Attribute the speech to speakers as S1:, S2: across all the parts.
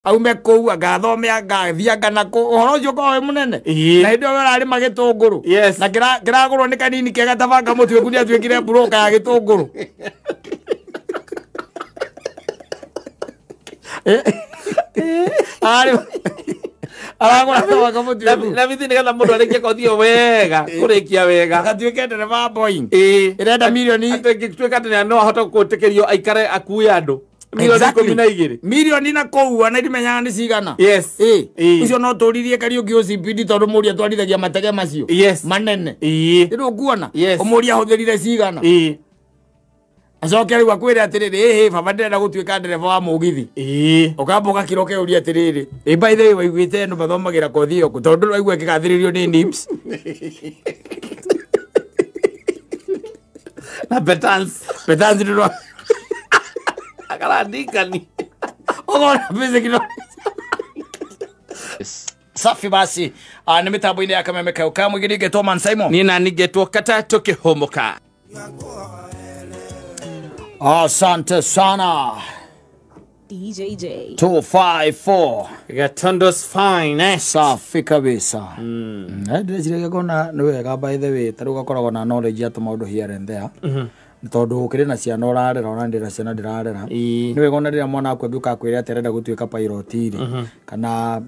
S1: Aume kũu angathome angathiĩ anga na kũ ũhoro ũcio ũkoragwo wĩ mũnene.
S2: Ĩĩ.
S1: Na hĩndĩ ĩyo we ũrarĩma gĩtũngũrũ.
S2: Yes.
S1: Na kĩragũrwo nĩ kanini kega ta banga mũtuĩku nĩ atuĩkire mburũka ya gĩtũngũrũ. Aragũra ta banga mũtuĩku.
S2: Na bithi nĩgetha mũndũ arĩkie kothi ĩyo wega, kũrĩkia wega.
S1: Agatuĩke ndereba wa Boeing.
S2: Ĩĩ.
S1: Ĩrenda mirioni
S2: Atuĩke atĩ no ahote gwĩtĩkĩrio aikare akue andũ. Mirioni 12.
S1: Mirioni na kũu ona ndimenyaga nĩ cigana.
S2: Yes.
S1: Ĩĩ.
S2: Ĩĩ.
S1: Ũcio no tũririe Kariũki OCPD tondũ mũria atwarithagia matege macio.
S2: Yes.
S1: Manene.
S2: Ĩĩ.
S1: Rĩu ũkuona?
S2: Yes.
S1: Ũmũrie ahũthĩrire cigana.
S2: Ĩĩ.
S1: Acoke rĩu akwĩre atĩrĩrĩ, ĩhĩ baba ndĩrenda gũtuĩka ndereba wa mũgithi.
S2: Ĩĩ.
S1: Ũkamba ũgakira ũkeyũria atĩrĩrĩ, ĩ by the way waiguĩte andũ mathomagĩra kothi ĩyo kũ? Tondũ ndũraigua ĩkĩgathĩrĩrio nĩ NIBS.
S2: Na Petans.
S1: Petans ndũra.
S2: Akarandikani.
S1: Ũkona basic knowledge. Safi basi. Nĩ mĩtambo-inĩ ya Kameme Kau. Kamũingĩ nĩngetwo Man Simon.
S2: Niĩ nani ngetwo Kata tũkĩhũmũka.
S1: Asante sana.
S3: DJJ.
S1: 254.
S2: Gatondo's finest.
S1: Safi kabisa. Ndĩreciria kona nĩ wega by the way, ta rĩu ũgakoragwo na knowledge ya tũmaũndũ here and there. Tondũ ũkĩrĩ na ciana ũrarera, ona ndĩ na ciana ndĩrarera.
S2: Ĩĩ.
S1: Nĩ wega ona rĩrĩa mwana waku angĩũka akwĩre atĩ arenda gũtuĩka pilot rĩ, kana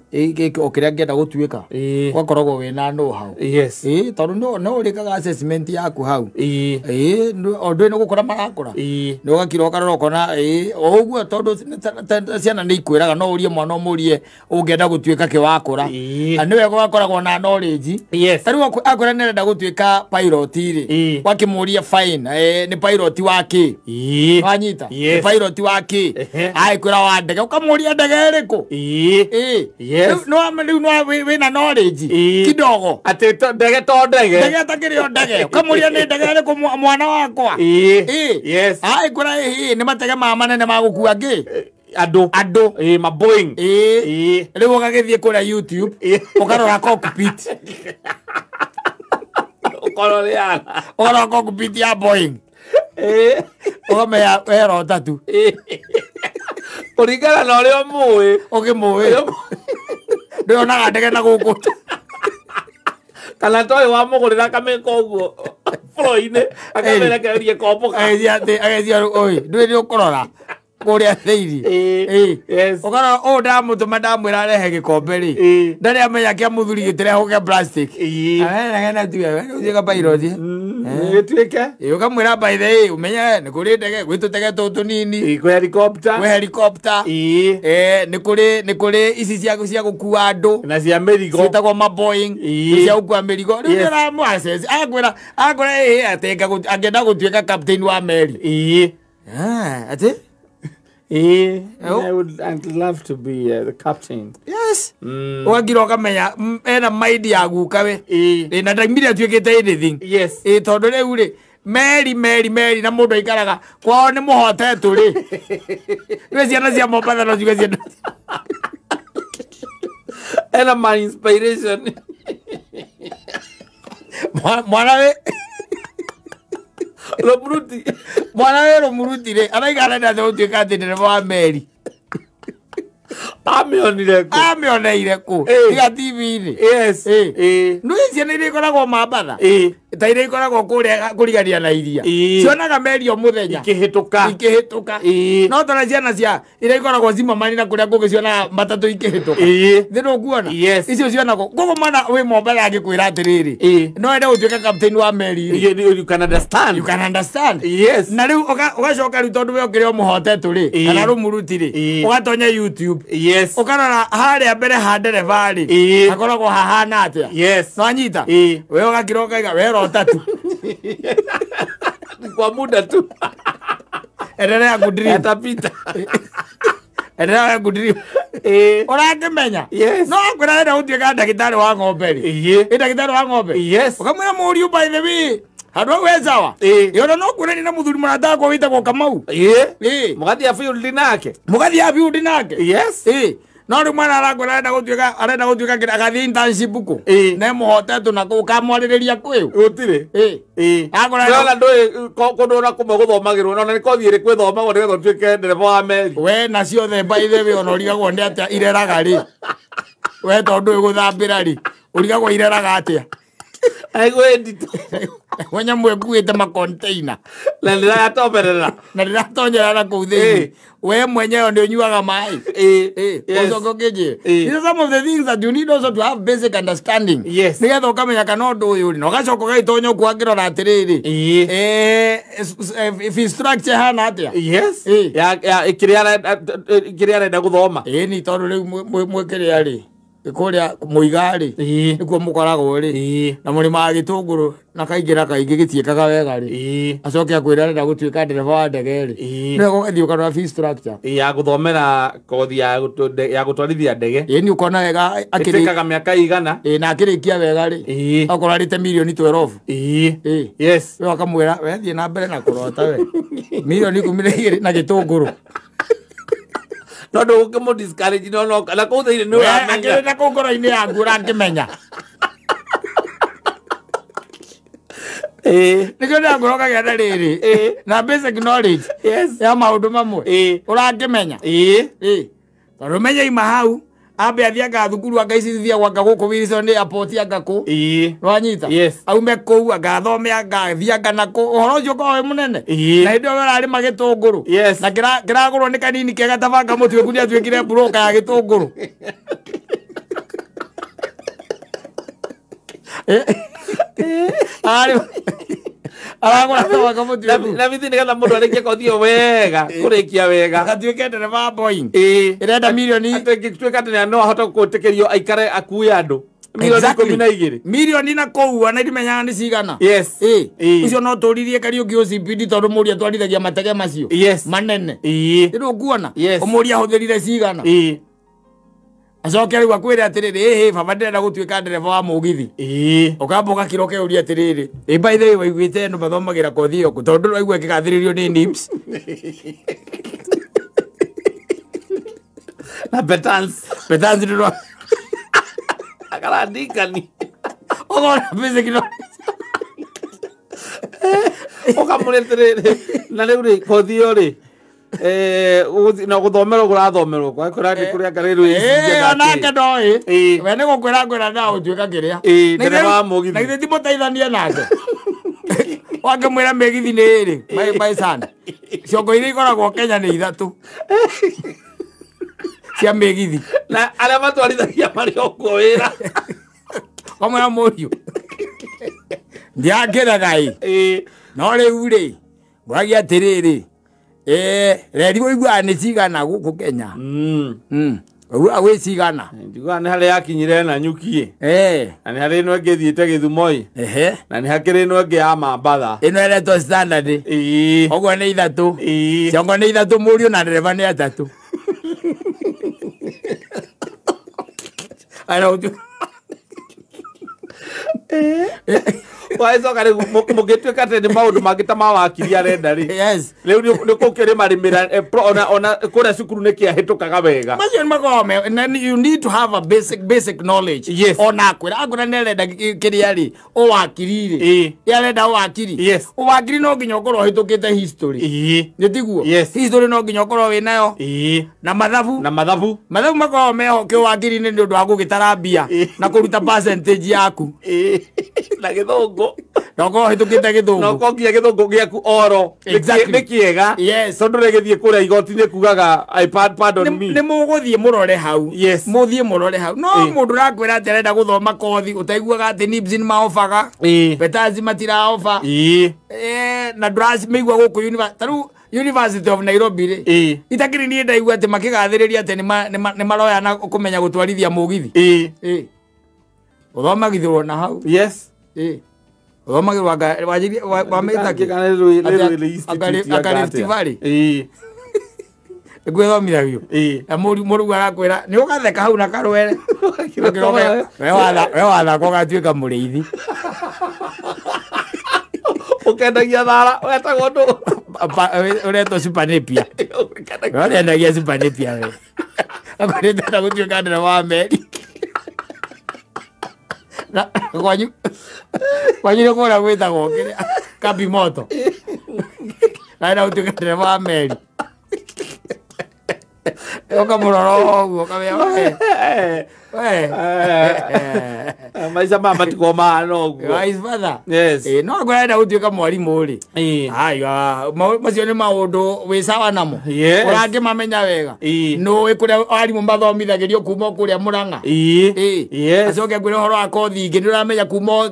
S1: o kĩrĩa angĩenda gũtuĩka,
S2: Ĩĩ.
S1: ũgakoragwo wĩna know how.
S2: Yes.
S1: Ĩĩ, tondũ no ũrĩkaga assessment yaku hau.
S2: Ĩĩ.
S1: Ĩĩ, o ndũĩ nĩ gũkũra marakũra.
S2: Ĩĩ.
S1: Nĩ ũgakira ũkarora ũkona, ĩĩ, o ũguo tondũ ciana nĩ ikwĩraga, no ũrie mwana ũmũrie ũngĩenda gũtuĩka kĩ wakũra.
S2: Ĩĩ.
S1: Na nĩ wega ũgakoragwo na knowledge.
S2: Yes.
S1: Ta rĩu akwĩra nĩ arenda gũtuĩka pilot rĩ,
S2: Ĩĩ.
S1: wakĩmũria fine, nĩ pilot wa kĩ?
S2: Ĩĩ.
S1: Wanyita? Nĩ
S2: Yes.
S1: pilot wa kĩ?
S2: Ehe.
S1: Agĩkwĩra wa ndege, ũkamũria ndege ĩrĩkũ?
S2: Ĩĩ.
S1: Ĩĩ.
S2: Yes.
S1: Rĩu wĩna knowledge
S2: Ĩĩ.
S1: kidogo.
S2: Atĩ ndege to ndege.
S1: Ndege ĩtakĩrĩ o ndege. Ũkamũria nĩ ndege ĩrĩkũ mwana wakwa?
S2: Ĩĩ.
S1: Ĩĩ.
S2: Yes.
S1: Agĩkwĩra ĩĩ, nĩ matege maya manene ma gũkua ngĩ?
S2: Andũ.
S1: Andũ.
S2: Ĩĩ, ma Boeing.
S1: Ĩĩ.
S2: Ĩĩ.
S1: Rĩu ũgagĩthiĩ kũrĩa YouTube,
S2: Ĩĩ.
S1: ũkarora cockpit.
S2: Ũkorwo nĩ ana.
S1: Ũkarora cockpit ya Boeing.
S2: Ĩĩ.
S1: Ũkamenya wera ũtatu.
S2: Ĩĩ. Kũringana na ũrĩa ũmũĩ.
S1: Ũkĩmũĩ. Ndũyonaga ndege na gũkũ.
S2: Kana toĩ wamũgũrĩra akamĩka ũguo floor-inĩ, akamĩrekereria ĩkombũka.
S1: Agĩthiĩ atĩ, agĩthiĩ ũĩ, ndũĩ nĩ ũkũrora kũrĩa thĩinĩ.
S2: Ĩĩ.
S1: Ĩĩ.
S2: Yes.
S1: Ũkarora ũũ ndamũtũma ndamwĩra arehe gĩkombe rĩ.
S2: Ĩĩ.
S1: Ndarĩ amenya kĩa mũthuri gĩtirehwo kĩa plastic.
S2: Ĩĩ.
S1: Awe tuge, we nĩ ũtuĩka pilot.
S2: Gĩtuĩke.
S1: Ĩĩ, ũkamwĩra by the way, ũmenye nĩ kũrĩ ndege, gwĩ tũtege tũtũ tũnini.
S2: Ĩĩ, kwĩ helicopter.
S1: Gwĩ helicopter.
S2: Ĩĩ.
S1: Nĩ kũrĩ ici cia gũkua andũ.
S2: Na cia mĩrigo.
S1: Ciĩtagwo ma Boeing.
S2: Ĩĩ.
S1: Cia gũkua mĩrigo. Rĩu
S2: Yes.
S1: nĩ ũramũ-assess. Akwĩra ĩĩ, atĩ angĩenda gũtuĩka captain wa meri.
S2: Ĩĩ.
S1: Atĩ?
S2: Ĩĩ.
S1: Oh.
S2: I'd love to be the captain.
S1: Yes. Ũgakira ũkamenya, ena mind ya guka we.
S2: Ĩĩ.
S1: Ĩĩ, na ndaimire atuĩkĩte anything.
S2: Yes.
S1: Ĩĩ, tondũ rĩu rĩ, meri, meri, meri, na mũndũ aikaraga kwao nĩ mũhotetwo rĩ. Rĩu ciana cia Mombatha no ciuge ciana.
S2: Ena my inspiration.
S1: Mwana we.
S2: Rũmuruti.
S1: Mwana we rũmuruti rĩ, araigana na atĩ gũtuĩka atĩ ndereba wa meri.
S2: Amĩonire kũ?
S1: Amĩoneire kũ?
S2: Ĩĩ.
S1: Tiga TV-inĩ.
S2: Yes.
S1: Ĩĩ.
S2: Ĩĩ.
S1: Nĩ ciana iria ikoragwo Mambatha?
S2: Ĩĩ.
S1: Ta iria ikoragwo kũrĩa kũrigania na iria.
S2: Ĩĩ.
S1: Cionaga meri o mũthenya.
S2: Ikĩhĩtũka.
S1: Ikĩhĩtũka.
S2: Ĩĩ.
S1: No tona ciana cia iria ikoragwo Zimmerman na kũrĩa kũngĩ cionaga matatũ ikĩhĩtũka.
S2: Ĩĩ.
S1: Thĩ ndũkuona?
S2: Yes.
S1: Icio cionagwo. Koguo mwana wĩ Mombatha angĩkwĩra atĩrĩrĩ,
S2: Ĩĩ.
S1: no ende gũtuĩka captain wa meri rĩ.
S2: You can understand.
S1: You can understand.
S2: Yes.
S1: Na rĩu ũgacoka rĩu tondũ we ũkĩrĩ o mũhotetũ rĩ,
S2: Ĩĩ.
S1: kana rũmuruti rĩ,
S2: Ĩĩ.
S1: ũgatonya YouTube.
S2: Yes.
S1: Ũkarora harĩa mbere ha ndereba rĩ,
S2: Ĩĩ.
S1: hakoragwo hahana atĩa?
S2: Yes.
S1: Nwanyita?
S2: Ĩĩ.
S1: We ũgakira ũkaiga wera ũtatu.
S2: Kwa muda tu.
S1: Endelea kudream.
S2: Yatapita.
S1: Endelea kudream.
S2: Ĩĩ.
S1: Ũrakĩmenya?
S2: Yes.
S1: No akwĩra enda gũtuĩka ndagĩtarĩ wa ng'ombe rĩ.
S2: Ĩĩ.
S1: Ĩ ndagĩtarĩ wa ng'ombe?
S2: Yes.
S1: Ũkamwĩra mũriũ by the way, handũ hau he sawa.
S2: Ĩĩ.
S1: Ĩ ona no kuonania na mũthuri mũrata wakwa wĩtagwo Kamau.
S2: Ĩĩ.
S1: Ĩĩ.
S2: Mũgathiĩ abiundi nake.
S1: Mũgathiĩ abiundi nake.
S2: Yes.
S1: Ĩĩ. No rĩu mwana arakwĩra arenda gũtuĩka kĩrĩa agathiĩ internship kũ.
S2: Ĩĩ.
S1: Na ĩmũhotetwo na kũ ũkamwarĩrĩria kwĩũ.
S2: Gũtirĩ.
S1: Ĩĩ.
S2: Ĩĩ.
S1: Akora-
S2: Ndĩrona ndũĩ kũndũ ona kũmwe gũthomagĩrwo na nĩ kothi ĩrĩkũ ĩthomagwo nĩgetha ũtuĩke ndereba wa meri.
S1: We na ciothe by the way ona ũrigagwo nĩ atĩa ireraga rĩ. We tondũ ndũĩ gũthambĩra rĩ, ũrigagwo ireraga atĩa.
S2: Aigua ĩ nditũ.
S1: We nyamũ ĩkuĩte makonteina
S2: Na ndĩrayatoberera.
S1: na ndĩratonyera na kũu thĩinĩ.
S2: Ĩĩ.
S1: We mwenyewe nĩ ũnyuaga maĩ.
S2: Ĩĩ.
S1: Eh,
S2: Yes.
S1: ũcoke ũkĩnjĩre.
S2: Ĩĩ.
S1: These are some of the things that you need also to have basic understanding.
S2: Yes.
S1: Nĩgetha ũkamenya kana ũndũ ũyũ rĩ, na ũgacoka ũgagĩtonya ũkuo akĩrora atĩrĩrĩ.
S2: Ĩĩ.
S1: Fee structure hana atĩa?
S2: Yes.
S1: Ĩĩ.
S2: Ya kĩrĩa arenda gũthoma.
S1: Ĩĩ ni tondũ rĩu mwĩkĩrĩa rĩ, kũrĩa mũiga rĩ,
S2: Ĩĩ.
S1: nĩkuo mũkoragwo rĩ,
S2: Ĩĩ.
S1: na mũrĩmaga gĩtũngũrũ na kaingĩ na kaingĩ gĩtiĩkaga wega rĩ.
S2: Ĩĩ.
S1: Acoke akwĩre arenda gũtuĩka ndereba wa ndege rĩ.
S2: Ĩĩ.
S1: Nĩwe ũgathiĩ ũkarora fee structure.
S2: Ya gũthomera kothi ya gũtwarithia ndege.
S1: Ĩĩ ni ũkona wega akĩrĩ
S2: Ĩtuĩkaga mĩaka igana.
S1: ĩĩ na akĩrĩkia wega rĩ.
S2: Ĩĩ.
S1: Okorwo arĩte mirioni 12.
S2: Ĩĩ.
S1: Ĩĩ.
S2: Yes.
S1: We akamwĩra we thiĩ na mbere na kũrota we. Mirioni 12 na gĩtũngũrũ.
S2: No ndũgũkĩmũ discourage no no na kũu thĩinĩ nĩ
S1: We
S2: ũramenya.
S1: akĩrĩ na kũu ngoro-inĩ yaku ũrakĩmenya.
S2: Ĩĩ.
S1: Nĩkĩo ndĩrakwĩra ũkagĩa na rĩrĩ.
S2: Ĩĩ.
S1: Na basic knowledge
S2: Yes.
S1: ya maũndũ mamwe.
S2: Ĩĩ.
S1: Ũrakĩmenya.
S2: Ĩĩ.
S1: Ĩĩ. Tondũ menye ima hau ambe athiĩ anga thukuru anga ici ithiagwo anga gũkũ Wilson Airport anga kũ.
S2: Ĩĩ.
S1: Wanyita?
S2: Yes.
S1: Aume kũu anga athome anga athiĩ anga na kũ ũhoro ũcio ũkoragwo wĩ mũnene.
S2: Ĩĩ.
S1: Na hĩndĩ ĩyo we ũrarĩma gĩtũngũrũ.
S2: Yes.
S1: Na kĩragũrwo nĩ kanini kega ta banga mũtuĩku nĩatuĩkire mburũka ya gĩtũngũrũ. Aragũra ta banga mũtuĩku.
S2: Na bithi nĩgetha mũndũ arĩkie kothi ĩyo wega, kũrĩkia wega.
S1: Agatuĩke ndereba wa Boeing.
S2: Ĩĩ.
S1: Ĩrenda mirioni
S2: Atĩ atĩ no ahote gwĩtĩkĩrio aikare akue andũ. Mirioni 12.
S1: Mirioni na kũu ona ndimenyaga nĩ cigana.
S2: Yes.
S1: Ĩĩ.
S2: Ĩĩ.
S1: Ũcio no tũririe Kariũki OCPD tondũ mũriũ atwarithagia matege macio.
S2: Yes.
S1: Manene.
S2: Ĩĩ.
S1: Rĩu ũkuona?
S2: Yes.
S1: Ũmũrie ahũthĩrire cigana.
S2: Ĩĩ.
S1: Acoke rĩu akwĩre atĩrĩrĩ, ĩhĩ baba ndĩrenda gũtuĩka ndereba wa mũgithi.
S2: Ĩĩ.
S1: Ũkamba ũgakira ũkeyũria atĩrĩrĩ, ĩ by the way waiguĩte andũ mathomagĩra kothi ĩyo kũ? Tondũ ndũraigua ĩkĩgathĩrĩrio nĩ NIBS.
S2: Na petans.
S1: Petans ndũra.
S2: Akarandikani.
S1: Ũkona basic knowledge.
S2: Ũkamũria atĩrĩrĩ, na rĩu rĩ kothi ĩyo rĩ na gũthomerwo kũrathomerwo kwakora nĩ kũrĩa anga rĩrĩ
S1: Ĩĩ, onake ndoĩ.
S2: Ĩĩ.
S1: We nĩ gũkwĩra ngwĩra na gũtuĩka kĩrĩa.
S2: Ĩĩ,
S1: Na
S2: ndereba wa mũgithi.
S1: Na githĩ ti mũteithanie nake. Wakĩmwĩra mĩgithi nĩ ĩrĩ, my son. Ciongo iria ikoragwo Kenya nĩ ithatũ. Cia mĩgithi.
S2: Na arĩa matwarithagia marĩ o kuo wĩra.
S1: Kamwĩra mũriũ. Ndiakĩrega ĩ.
S2: Ĩĩ.
S1: No rĩu rĩ, ngũragia atĩrĩrĩ, reri ũiguaga nĩ cigana gũkũ Kenya? Ũiguaga gwĩ cigana?
S2: Njiguaga nĩ harĩa yakinyire na nyuki. Na nĩ harĩ ĩno ĩngĩ ĩthiĩte Gĩthumo ĩ.
S1: Ehe.
S2: Na nĩ hakĩrĩ ĩno ĩngĩ ya Mambatha.
S1: Ĩno ĩretwo standard.
S2: Ĩĩ.
S1: Ũguo nĩ ithatũ.
S2: Ĩĩ.
S1: Ciongo nĩ ithatũ mũriũ na ndereba nĩ atatũ. Ara ũtu.
S2: Wacoka rĩu mũngĩtuĩka atĩ nĩ maũndũ mangĩ ta ma wakiri arenda rĩ.
S1: Yes.
S2: Rĩu nĩ gũkĩrĩmarĩmĩra ona kũrĩa cukuru nĩ kĩahĩtũkaga wega.
S1: Macio nĩ makoragwo me na you need to have a basic knowledge.
S2: Yes.
S1: Ona akwĩra nĩ arenda kĩrĩa rĩ, ũwakiri rĩ.
S2: Ĩĩ.
S1: Ĩ arenda ũwakiri.
S2: Yes.
S1: Ũwakiri no nginya ũkorwo ũhĩtũkĩte history.
S2: Ĩĩ.
S1: Nĩ tiguo?
S2: Yes.
S1: History no nginya ũkorwo wĩnayo.
S2: Ĩĩ.
S1: Na mathabu.
S2: Na mathabu.
S1: Mathabu makoragwo meho kĩwakiri-inĩ nĩ ũndũ wa gũgĩtara mbia na kũruta percentage yaku.
S2: Ĩĩ. Na gĩthũngũ.
S1: Na ũkorwo ũhĩtũkĩte gĩthũngũ.
S2: Na ũkorwo nginya gĩthũngũ gĩaku oro.
S1: Exactly.
S2: Nĩ kĩega.
S1: Yes.
S2: Tondũ rĩgĩthiĩ kũrĩa igoti-inĩ kugaga I pardon me.
S1: Nĩ mũgũthiĩ mũrore hau.
S2: Yes.
S1: Mũthiĩ mũrore hau. No mũndũ ũrakwĩra atĩ arenda gũthoma kothi ũtaiguaga atĩ NIBS nĩ maobaga.
S2: Ĩĩ.
S1: Petazi matiraoba.
S2: Ĩĩ.
S1: Na ndũramĩigua gũkũ ta rĩu University of Nairobi rĩ.
S2: Ĩĩ.
S1: Itakĩrĩ niĩ ndaigua atĩ makĩgathĩrĩria atĩ nĩ maroya na kũmenya gũtwarithia mũgithi.
S2: Ĩĩ.
S1: Ĩĩ. Ũthomagithĩrwo na hau.
S2: Yes.
S1: Ĩĩ. Ũthomagĩrwo anga wanjĩrie wamĩta kĩ?
S2: Kana nĩ institute
S1: Anga Rift Valley.
S2: Ĩĩ.
S1: Nĩkwĩthomithagio.
S2: Ĩĩ.
S1: Na mũrũ arakwĩra nĩ ũgatheka hau na karwere. We wathaka ũgatuĩka mũrĩithi.
S2: Ũkendagia thara wetagwo ndũ?
S1: Ũretwo Super Napier. We ũrendagia Super Napier we. Akwĩrĩte enda gũtuĩka ndereba wa meri. Na kwanyu nĩ kũrĩa gwĩtagwo kĩrĩa kambi moto. Arenda gũtuĩka ndereba wa meri. Ũkamũrora ũguo ũkamenya we. We.
S2: Maica maya matikoragwo mahana ũguo.
S1: Wise father.
S2: Yes.
S1: No akorwo arenda gũtuĩka mwarimũ rĩ.
S2: Ĩĩ.
S1: Aya, macio nĩ maũndũ wĩ sawa namo.
S2: Yes.
S1: Ũrangĩmamenya wega.
S2: Ĩĩ.
S1: Nũĩ kũrĩa arimũ mathomithagĩrio kuma kũrĩa Mũrang'a.
S2: Ĩĩ.
S1: Ĩĩ.
S2: Yes.
S1: Acoke ngwĩre ũhoro wa kothi ingĩ nĩ ũramenya kuma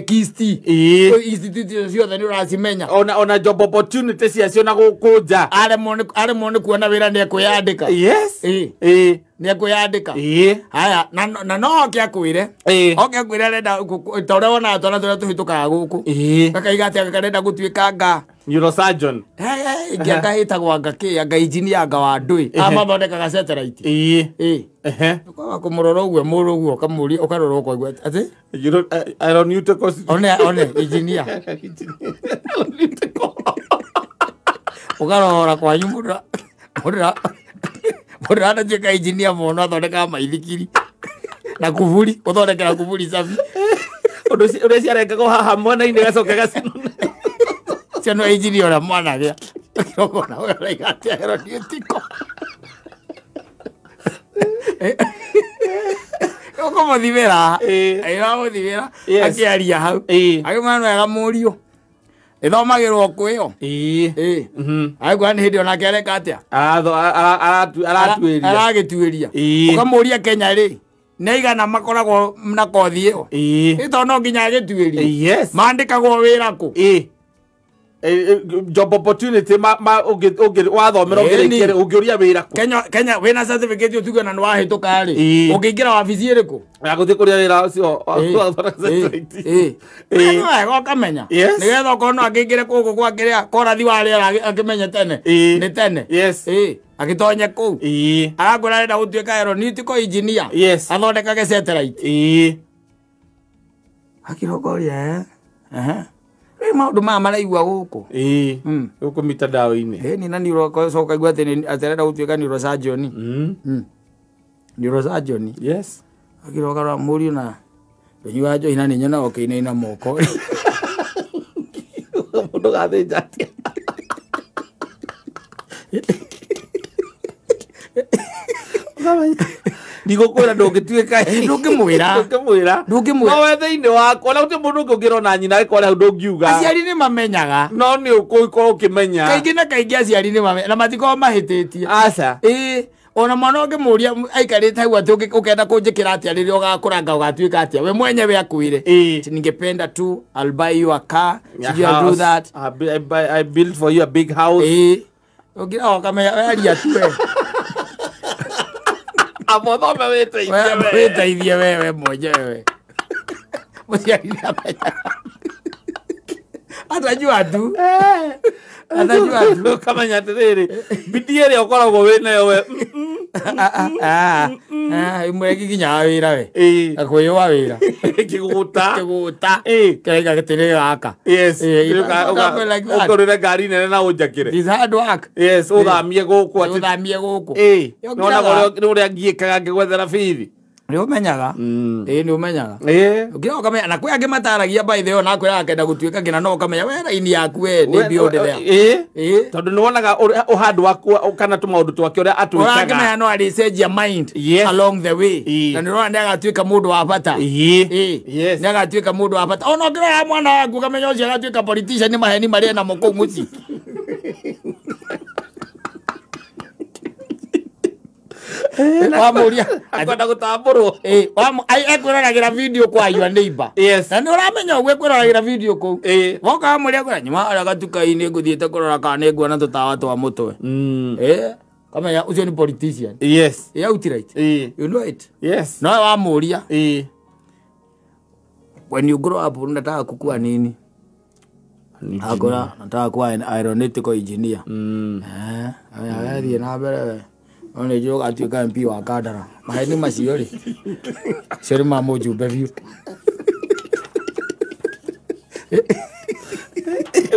S1: KIST.
S2: Ĩĩ.
S1: Institute ciothe nĩ ũracimenya.
S2: Ona job opportunity ciacio na gũkũ nja.
S1: Aremwo nĩ kuona wĩra nĩ ekwĩyandĩka.
S2: Yes.
S1: Ĩĩ.
S2: Ĩĩ.
S1: Nĩ ekwĩyandĩka.
S2: Ĩĩ.
S1: Haya, na no oke akwĩre.
S2: Ĩĩ.
S1: Oke akwĩre arenda ta ũrĩa wonaga twana tũrĩa tũhĩtũkaga gũkũ.
S2: Ĩĩ.
S1: Gakaiga atĩ karenda gũtuĩka nga.
S2: Neurosurgeon.
S1: Ĩngĩ anga ĩtagwo anga kĩ, anga engineer anga wa ndũĩ. Aya mathondekaga satellite.
S2: Ĩĩ.
S1: Ĩĩ.
S2: Ehe.
S1: Ũkaga kũmũrora ũguo mũrũ ũguo ũkamũria ũkarora ũkaigua atĩ
S2: Aeronautical.
S1: one engineer.
S2: Aeronautical.
S1: Ũkarora kwanyu mũndũ anatuĩka engineer mũno athondekaga maithikiri na kuburi gũthondekera kuburi safi.
S2: Ũndũ ũrĩa ciarengagwo haha mwena-inĩ gacoka gacinwo.
S1: Cio no engineer ũrĩa mwana agĩa. Ũkona ũyũ araiga atĩ aeronautical. Ũkũmũthimĩra. Ĩramũthimĩra.
S2: Yes.
S1: Akĩaria hau. Akĩmwĩra nĩ wega mũriũ. Ĩthomagĩrwo kwĩyo.
S2: Ĩĩ.
S1: Ĩĩ. Agĩkwĩra nĩ hĩndĩ onake areka atĩa?
S2: Aratuĩria.
S1: Aragĩtuĩria.
S2: Ĩĩ.
S1: Ũkamũria Kenya rĩ, nĩ aigana makoragwo na kothi ĩyo?
S2: Ĩĩ.
S1: Ĩ tondũ no nginya agĩtuĩrie.
S2: Yes.
S1: Mandĩkagwo wĩra kũ?
S2: Ĩĩ. Job opportunity ma ũngĩ wathomera
S1: Ĩni.
S2: ũngĩũria wĩra kũ?
S1: Kenya wĩna certificate ũtuge na nĩ wahĩtũka rĩ.
S2: Ĩĩ.
S1: Ũngĩingĩra wabici ĩrĩkũ?
S2: Ya gũthiĩ kũrĩa wĩra ũcio.
S1: Ĩĩ.
S2: Ĩĩ.
S1: Nĩ wega ũkamenya.
S2: Yes.
S1: Nĩgetha okorwo no angĩingĩre kũgũ kwa kĩrĩa korathi wa rĩera akĩmenye tene.
S2: Ĩĩ.
S1: Nĩ tene.
S2: Yes.
S1: Ĩĩ. Agĩtonye kũu.
S2: Ĩĩ.
S1: Arakwĩra arenda gũtuĩka aeronautical engineer.
S2: Yes.
S1: Athondekage satellite.
S2: Ĩĩ.
S1: Akirogoria. Ehe. Rĩu maũndũ maya maraigua gũkũ.
S2: Ĩĩ. Gũkũ mitandao-inĩ.
S1: Ĩĩ na neurocoka igua atĩ arenda gũtuĩka neurosurgeon. Neurosurgeon.
S2: Yes.
S1: Akiroka ra mũriũ na ndũnyuaga njohi na nĩ nyonaga ũkĩinaina moko.
S2: Mũndũ gathĩnja atĩa? Ndigũkwĩra ndũngĩtuĩka.
S1: Ndũngĩmwĩra.
S2: Ndũngĩmwĩra.
S1: Ndũngĩmwĩra.
S2: No we thĩinĩ waku ona gũtirĩ mũndũ ũngĩ ũngĩrona nyina agĩkorwo hau ndũngiuga.
S1: Aciari nĩ mamenyaga.
S2: No nĩ ũgũkorwo ũkĩmenya.
S1: Kaingĩ na kaingĩ aciari nĩ mamenyaga na matikoragwo mahĩtĩtie.
S2: Aca.
S1: Ĩĩ. Ona mwana ũngĩmũria aikarĩte hau atĩ ũkenda kũnjĩkĩra atĩa rĩrĩa ũgakũranga ũgatuĩka atĩa we mwenyewe akwĩre.
S2: Ĩĩ.
S1: Ningependa tu I'll buy you a car. Sijui I'll do that.
S2: I built for you a big house.
S1: Ĩĩ. Ũngĩra ũkamenya we aria tu we.
S2: Amothome wĩteithie we.
S1: Wĩteithie wewe mwenyewe. Mũciari nĩamenyaga. Atajua tu. Atajua tu.
S2: Ũkamenya atĩrĩrĩ bidii ĩrĩa ũkoragwo wĩnayo we.
S1: Ĩmwe ĩgĩkinyaga wĩra we.
S2: Ĩĩ.
S1: Akwĩyũa wĩra.
S2: Kĩgũta.
S1: Kĩgũta.
S2: Ĩĩ.
S1: Kĩraiga gĩtĩrĩ gaka.
S2: Yes.
S1: Ĩĩ, like that.
S2: Ũkũrĩre ngari nene na ũnjakĩre.
S1: It's hard work.
S2: Yes, ũthamie gũkũ atĩ.
S1: Ũthamie gũkũ.
S2: Ĩĩ.
S1: Yongeraga.
S2: Nĩwonaga ũrĩa ngiĩkaga ngĩgwethera bithi.
S1: Nĩ ũmenyaga. Ĩĩ nĩ ũmenyaga.
S2: Ĩĩ.
S1: Ũngĩra ũkamenya na kwĩ angĩ mataragia by the way ona akwĩraga akenda gũtuĩka nginya no ũkamenya we raini yaku we nĩ beyond there.
S2: Ĩĩ.
S1: Ĩĩ.
S2: Tondũ nĩwonaga ũhandũ waku kana tũmaũndũ twake ũrĩa atwĩkaga.
S1: Ũrakĩmenya no arĩcenjia mind
S2: Yes.
S1: along the way.
S2: Ĩĩ.
S1: Na nĩ ũrona nĩ agatuĩka mũndũ wa bata.
S2: Ĩĩ.
S1: Ĩĩ.
S2: Yes.
S1: Nĩ agatuĩka mũndũ wa bata. Ona ũngĩrora mwana waku ũkamenya ũcio agatuĩka politician nĩ maheni marĩa namo kũu mũciĩ. Wamũria
S2: Akwenda gũtambũrwo.
S1: Ĩĩ, ekwĩroragĩra video kwa your neighbor.
S2: Yes.
S1: Na nĩ ũramenya ũguo ekwĩroragĩra video kũu.
S2: Ĩĩ.
S1: Woka wamũria kwĩra nyuma harĩa gatuka-inĩ ngũthiĩte kũrora kana nĩ nguona tũtawa twa mũtwe. Ĩĩ, kamenya ũcio nĩ politician.
S2: Yes.
S1: Ĩ outright.
S2: Ĩĩ.
S1: You know it.
S2: Yes.
S1: No wamũria
S2: Ĩĩ.
S1: when you grow up unataka kukua nini? Akora nataka kuwa an aeronautical engineer. Eh, agathiĩ na mbere we. No nĩ njũĩ ũgatuĩka MP wa Kandara. Maheni macio rĩ. Macio nĩ ma mũjumbe biũ.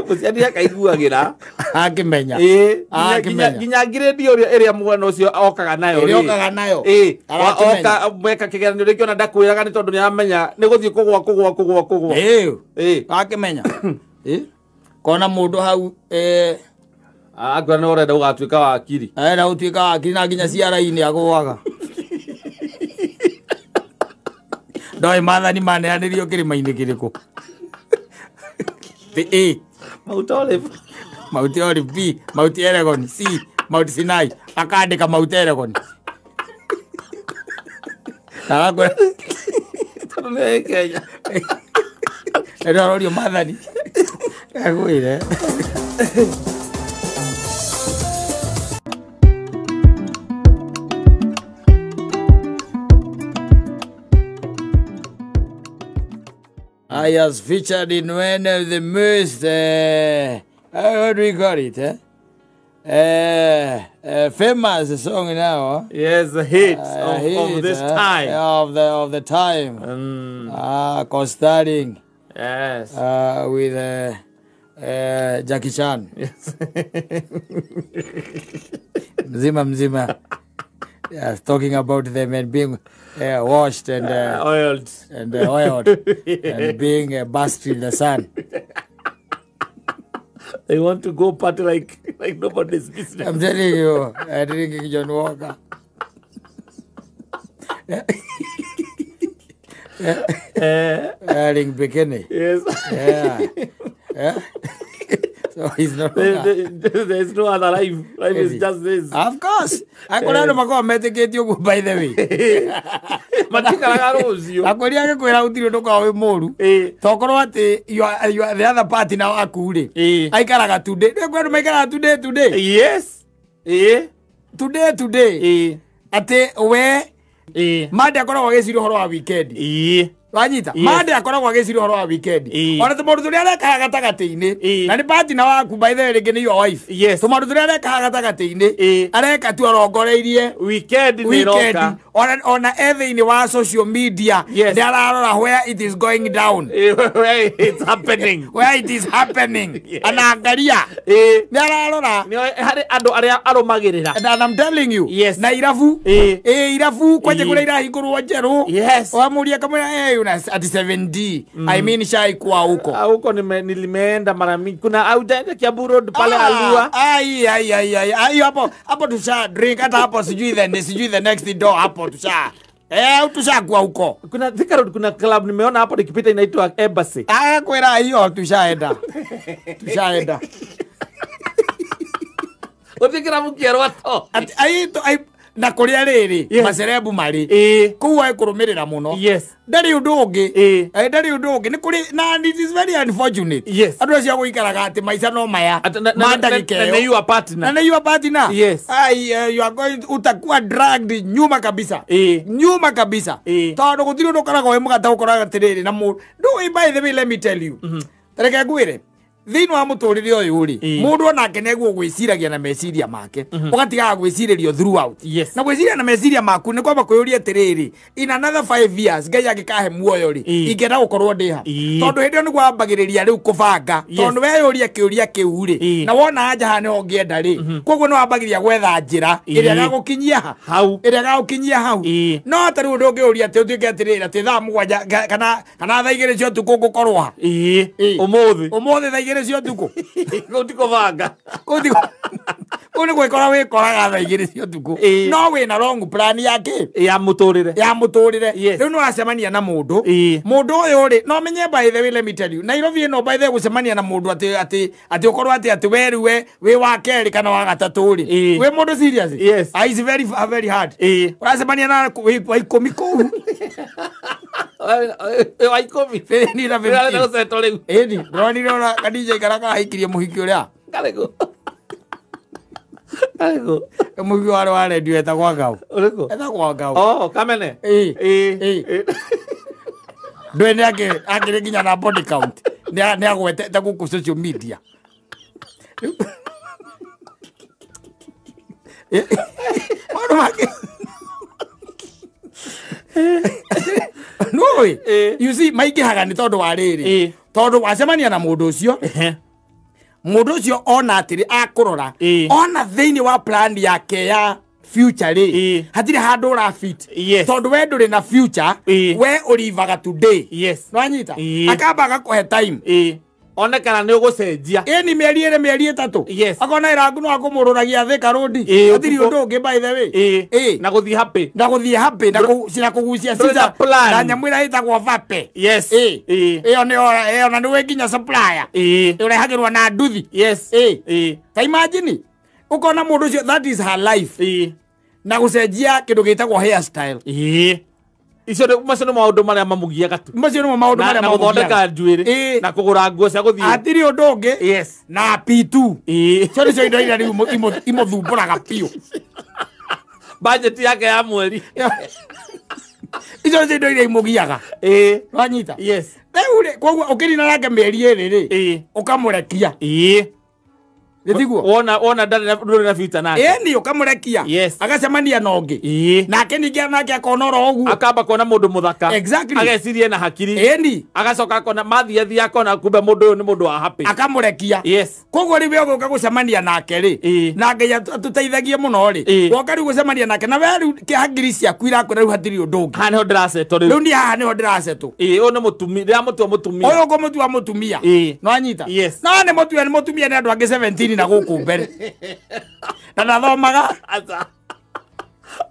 S2: Mũciari akaiguagĩra.
S1: Akĩmenya.
S2: Ĩĩ, nginya grade ĩrĩa mwana ũcio okaga nayo.
S1: Ĩrĩa okaga nayo.
S2: Ĩĩ, oka mweka kĩgeranio rĩngĩ ona ndakwĩraga nĩ tondũ nĩaramenya nĩ gũthiĩ kũgwa kũgwa kũgwa kũgwa.
S1: Ĩĩ. Akĩmenya. Ĩĩ. Kona mũndũ hau
S2: akwĩra nĩ ũrenda ũgatuĩka wakiri.
S1: Arenda gũtuĩka wakiri na nginya ciara-inĩ agũaga. Ndoĩ maathani maneanĩrio kĩrĩma-inĩ kĩrĩkũ. A.
S2: Mount Olive.
S1: Mount Olive. B. Mount Elgon. C. Mount Sinai. Akandĩka Mount Elgon. Agakwĩra
S2: tondũ nĩ Kenya.
S1: Rĩu arorio maathani. Agwĩre. I was featured in one of the most, what do we call it, famous song now.
S2: Yes, the hits of this time.
S1: Of the time. Co-starring.
S2: Yes.
S1: With Jackie Chan.
S2: Yes.
S1: Mzima mzima. Yes, talking about them and being washed and
S2: oiled
S1: and oiled and being basked in the sun.
S2: They want to go party like nobody's business.
S1: I'm telling you, drinking John Walker. Wearing bikini.
S2: Yes.
S1: Yeah. Yeah. So he's not.
S2: There's no other life. Life is just this.
S1: Of course. I could have go medicate you by the way.
S2: Matikaraga rũciũ.
S1: Akwĩria agĩkwĩra gũtirĩ ũndũ ũkoragwo wĩ mũru. Tokorwo atĩ you are the other party now aku rĩ. Aikaraga today. Nĩ kwendwo maikaraga today today.
S2: Yes.
S1: Today today. Atĩ we Mande akoragwo agĩciria ũhoro wa weekend. Wanyita. Mande akoragwo agĩciria ũhoro wa weekend. Ona tũmaũndũ tũrĩa arekaga gatagatĩ-inĩ. Na nĩ partner waku by the way rĩngĩ nĩ your wife.
S2: Yes.
S1: Tũmaũndũ tũrĩa arekaga gatagatĩ-inĩ. Areka tu arongoreirie
S2: weekend nĩ ĩroka.
S1: Ona e thĩinĩ wa social media.
S2: Yes.
S1: Nĩ ararora where it is going down.
S2: Where it's happening.
S1: Where it is happening. Anaangalia. Nĩ ararora.
S2: Harĩ andũ arĩa arũmagĩrĩra.
S1: And I'm telling you.
S2: Yes.
S1: Na irabu. Irabu kwanje kũrĩa irahingũrwo njerũ.
S2: Yes.
S1: Wamũria kamwĩra ati 7D. I mean shai kwa huko.
S2: Huko nilimeenda mara mingi. Kuna aujaenda Kiambu Road pale Alua.
S1: Ai ai ai ai. Hapo hapo tusha drink hata hapo sijui the next door hapo tusha. Tusha kwa huko.
S2: Kuna Thika Road kuna club nimeona hapo nikipita inaitwa Embassy.
S1: Kwera hiyo tushaenda. Tushaenda.
S2: Utikira mukierwa to.
S1: Ai na kuria riri macerebu mari kuu ekũrũmĩrĩra mũno.
S2: Yes.
S1: Ndarĩ ũndũ ũngĩ. Ndarĩ ũndũ ũngĩ nĩ kũrĩ na it is very unfortunate.
S2: Yes.
S1: Andũ acio gũikaraga atĩ maica no maya ma ndagĩka ĩyo.
S2: Na nĩ your partner.
S1: Na nĩ your partner.
S2: Yes.
S1: Ai, you are going utakuwa dragged nyuma kabisa. Nyuma kabisa. Tondũ gũtirĩ ũndũ ũkoragwo wĩ mũgata ũkoraga atĩrĩrĩ na mũndũ. Ndũĩ by the way let me tell you. Reke ngwĩre. Thĩinĩ wa mũtũrĩre ũyũ rĩ, mũndũ onake nĩguo gwĩciragia na meciria make, ũgatigaga gwĩcirĩrio throughout.
S2: Yes.
S1: Na gwĩciria na meciria maku nĩ kwamba kwĩyũria atĩrĩrĩ, in another 5 years Ngai angĩkahe muoyo rĩ, ingĩenda gũkorwo ndĩ ha? Tondũ hĩndĩ ĩyo nĩguo wambagĩrĩria rĩu kũbanga. Tondũ weyũria kĩũria kĩu rĩ, na wona anja haha nĩho ũngĩenda rĩ, koguo nĩ wambagĩrĩria gwetha njĩra ĩrĩa ĩgagũkinyia ha?
S2: Hau.
S1: Ĩrĩa ĩgagũkinyia hau. No ta rĩu ndũngĩũria atĩ ũtuĩke atĩrĩrĩ, atĩ thaa 7 kana thaa 2 cia ũtukũ ngũkorwo ha?
S2: Ũmũthĩ.
S1: Ũmũthĩ thaa 2 cia ũtukũ.
S2: Kũu ti kũbanga.
S1: Kũu nĩ gwĩkora wĩkoraga thaa 2 cia ũtukũ. No wĩna wrong plan ya kĩ?
S2: Ya mũtũrĩre.
S1: Ya mũtũrĩre.
S2: Yes.
S1: Rĩu nĩ wacemania na mũndũ. Mũndũ ũyũ rĩ, no menye by the way let me tell you. Nairobi ĩno by the way gũcemania na mũndũ atĩ atĩ atĩ ũkorwo atĩ atĩ we rĩu we wĩ wa kerĩ kana wa gatatũ rĩ. Wĩ mũndũ serious?
S2: Yes.
S1: It's very very hard. Ũracemania na wa 10 kũu.
S2: Wa 10.
S1: Ni na 15. Ĩni, ndĩronire ona Khadija ikara karahaikirie mũhiki ũrĩa.
S2: Karĩkũ? Karĩkũ?
S1: Mũhiki warĩ wa redio etagwo Ngau.
S2: Ũrĩkũ?
S1: Etagwo Ngau.
S2: Oh, Kamene.
S1: Ĩĩ. Ndũĩ nĩ akĩrĩ nginya na body count. Nĩ agwetete gũkũ social media. Maũndũ make. No, you see, maingĩhaga nĩ tondũ wa rĩrĩ. Tondũ wacemania na mũndũ ũcio. Mũndũ ũcio ona atĩrĩ akũrora
S2: Ĩĩ.
S1: ona thĩinĩ wa plan yake ya future rĩ
S2: Ĩĩ.
S1: hatirĩ handũ ũra fit
S2: Yes.
S1: tondũ we ndũrĩ na future
S2: Ĩĩ.
S1: we ũrivaga today
S2: Yes.
S1: nwanyita
S2: Ĩĩ.
S1: akamba agakũhe time
S2: Ĩĩ. One kana nĩ ũgũcenjia.
S1: ĩni mĩeri ĩrĩ mĩeri ĩtatũ
S2: Yes.
S1: akona ĩrangu no akũmũrũragia thĩ karũndi
S2: Ĩĩ,
S1: hatirĩ
S2: ũtukũ.
S1: ũndũ ũngĩ by the way
S2: Ĩĩ.
S1: Ĩĩ.
S2: Na gũthiĩ happy.
S1: Na gũthiĩ happy na na kũgucia
S2: Ndũrĩ na
S1: cica
S2: plan.
S1: na nyamũ ĩrĩa ĩtagwo vape.
S2: Yes.
S1: Ĩĩ.
S2: Ĩĩ.
S1: Ĩyo nĩyo ĩyo na nĩwe nginya supplier
S2: Ĩĩ.
S1: ũrehagĩrwo na nduthi.
S2: Yes.
S1: Ĩĩ.
S2: Ĩĩ.
S1: Ta imagine ũkona mũndũ ũcio, that is her life,
S2: Ĩĩ.
S1: na gũcenjia kĩndũ gĩtagwo hairstyle.
S2: Ĩĩ. Icio nĩ macio nĩ maũndũ marĩa mamũgiaga tu.
S1: Macio nĩmo maũndũ
S2: Na
S1: marĩa
S2: na gũthondeka
S1: mamũgiaga.
S2: njuĩrĩ.
S1: Ĩĩ.
S2: Na kũgũra nguo cia gũthiĩ.
S1: Hatirĩ ũndũ ũngĩ.
S2: Yes.
S1: Na P2
S2: Ĩĩ.
S1: icio nĩcio indo iria rĩu imũthumbũraga biũ.
S2: Budget yake ya mweri.
S1: Icio nĩcio indo iria imũgiaga.
S2: Ĩĩ.
S1: Wanyita?
S2: Yes.
S1: Rĩu rĩ, koguo ũkĩrina nake mĩeri ĩrĩ rĩ,
S2: Ĩĩ.
S1: ũkamũrekia.
S2: Ĩĩ.
S1: Gĩtiguo?
S2: Wona ndarĩ na ndũrĩ na future nake.
S1: Ĩni ũkamũrekia.
S2: Yes.
S1: Agacemania na ũngĩ.
S2: Ĩĩ.
S1: Nake ningĩ nake akona oro ũguo.
S2: Akamba kuona mũndũ mũthaka.
S1: Exactly.
S2: Ageciria na hakiri.
S1: Ĩni
S2: Agacoka akona mathiathia akona kumbe mũndũ ũyũ nĩ mũndũ wa happy.
S1: Akamũrekia.
S2: Yes.
S1: Koguo rĩu we ũgũka gũcemania nake rĩ,
S2: Ĩĩ.
S1: na Ngai atũteithagie mũno rĩ,
S2: Ĩĩ.
S1: woka rĩu gũcemania nake na we rĩu hakiri ciaku irakwĩra rĩu hatirĩ ũndũ ũngĩ.
S2: Haha nĩho ndĩracetwo
S1: Rĩu
S2: rĩu.
S1: niĩ haha nĩho ndĩracetwo.
S2: Ĩĩ, ũyũ nĩ mũtumia, ndĩramũtua mũtumia.
S1: Ũyũ ũkũmũtua mũtumia.
S2: Ĩĩ.
S1: Nĩwanyita?
S2: Yes.
S1: No nĩ mũtue nĩ mũtumia nĩ andũ angĩ 17 na gũkũ mbere na ndathomaga.
S2: Aca.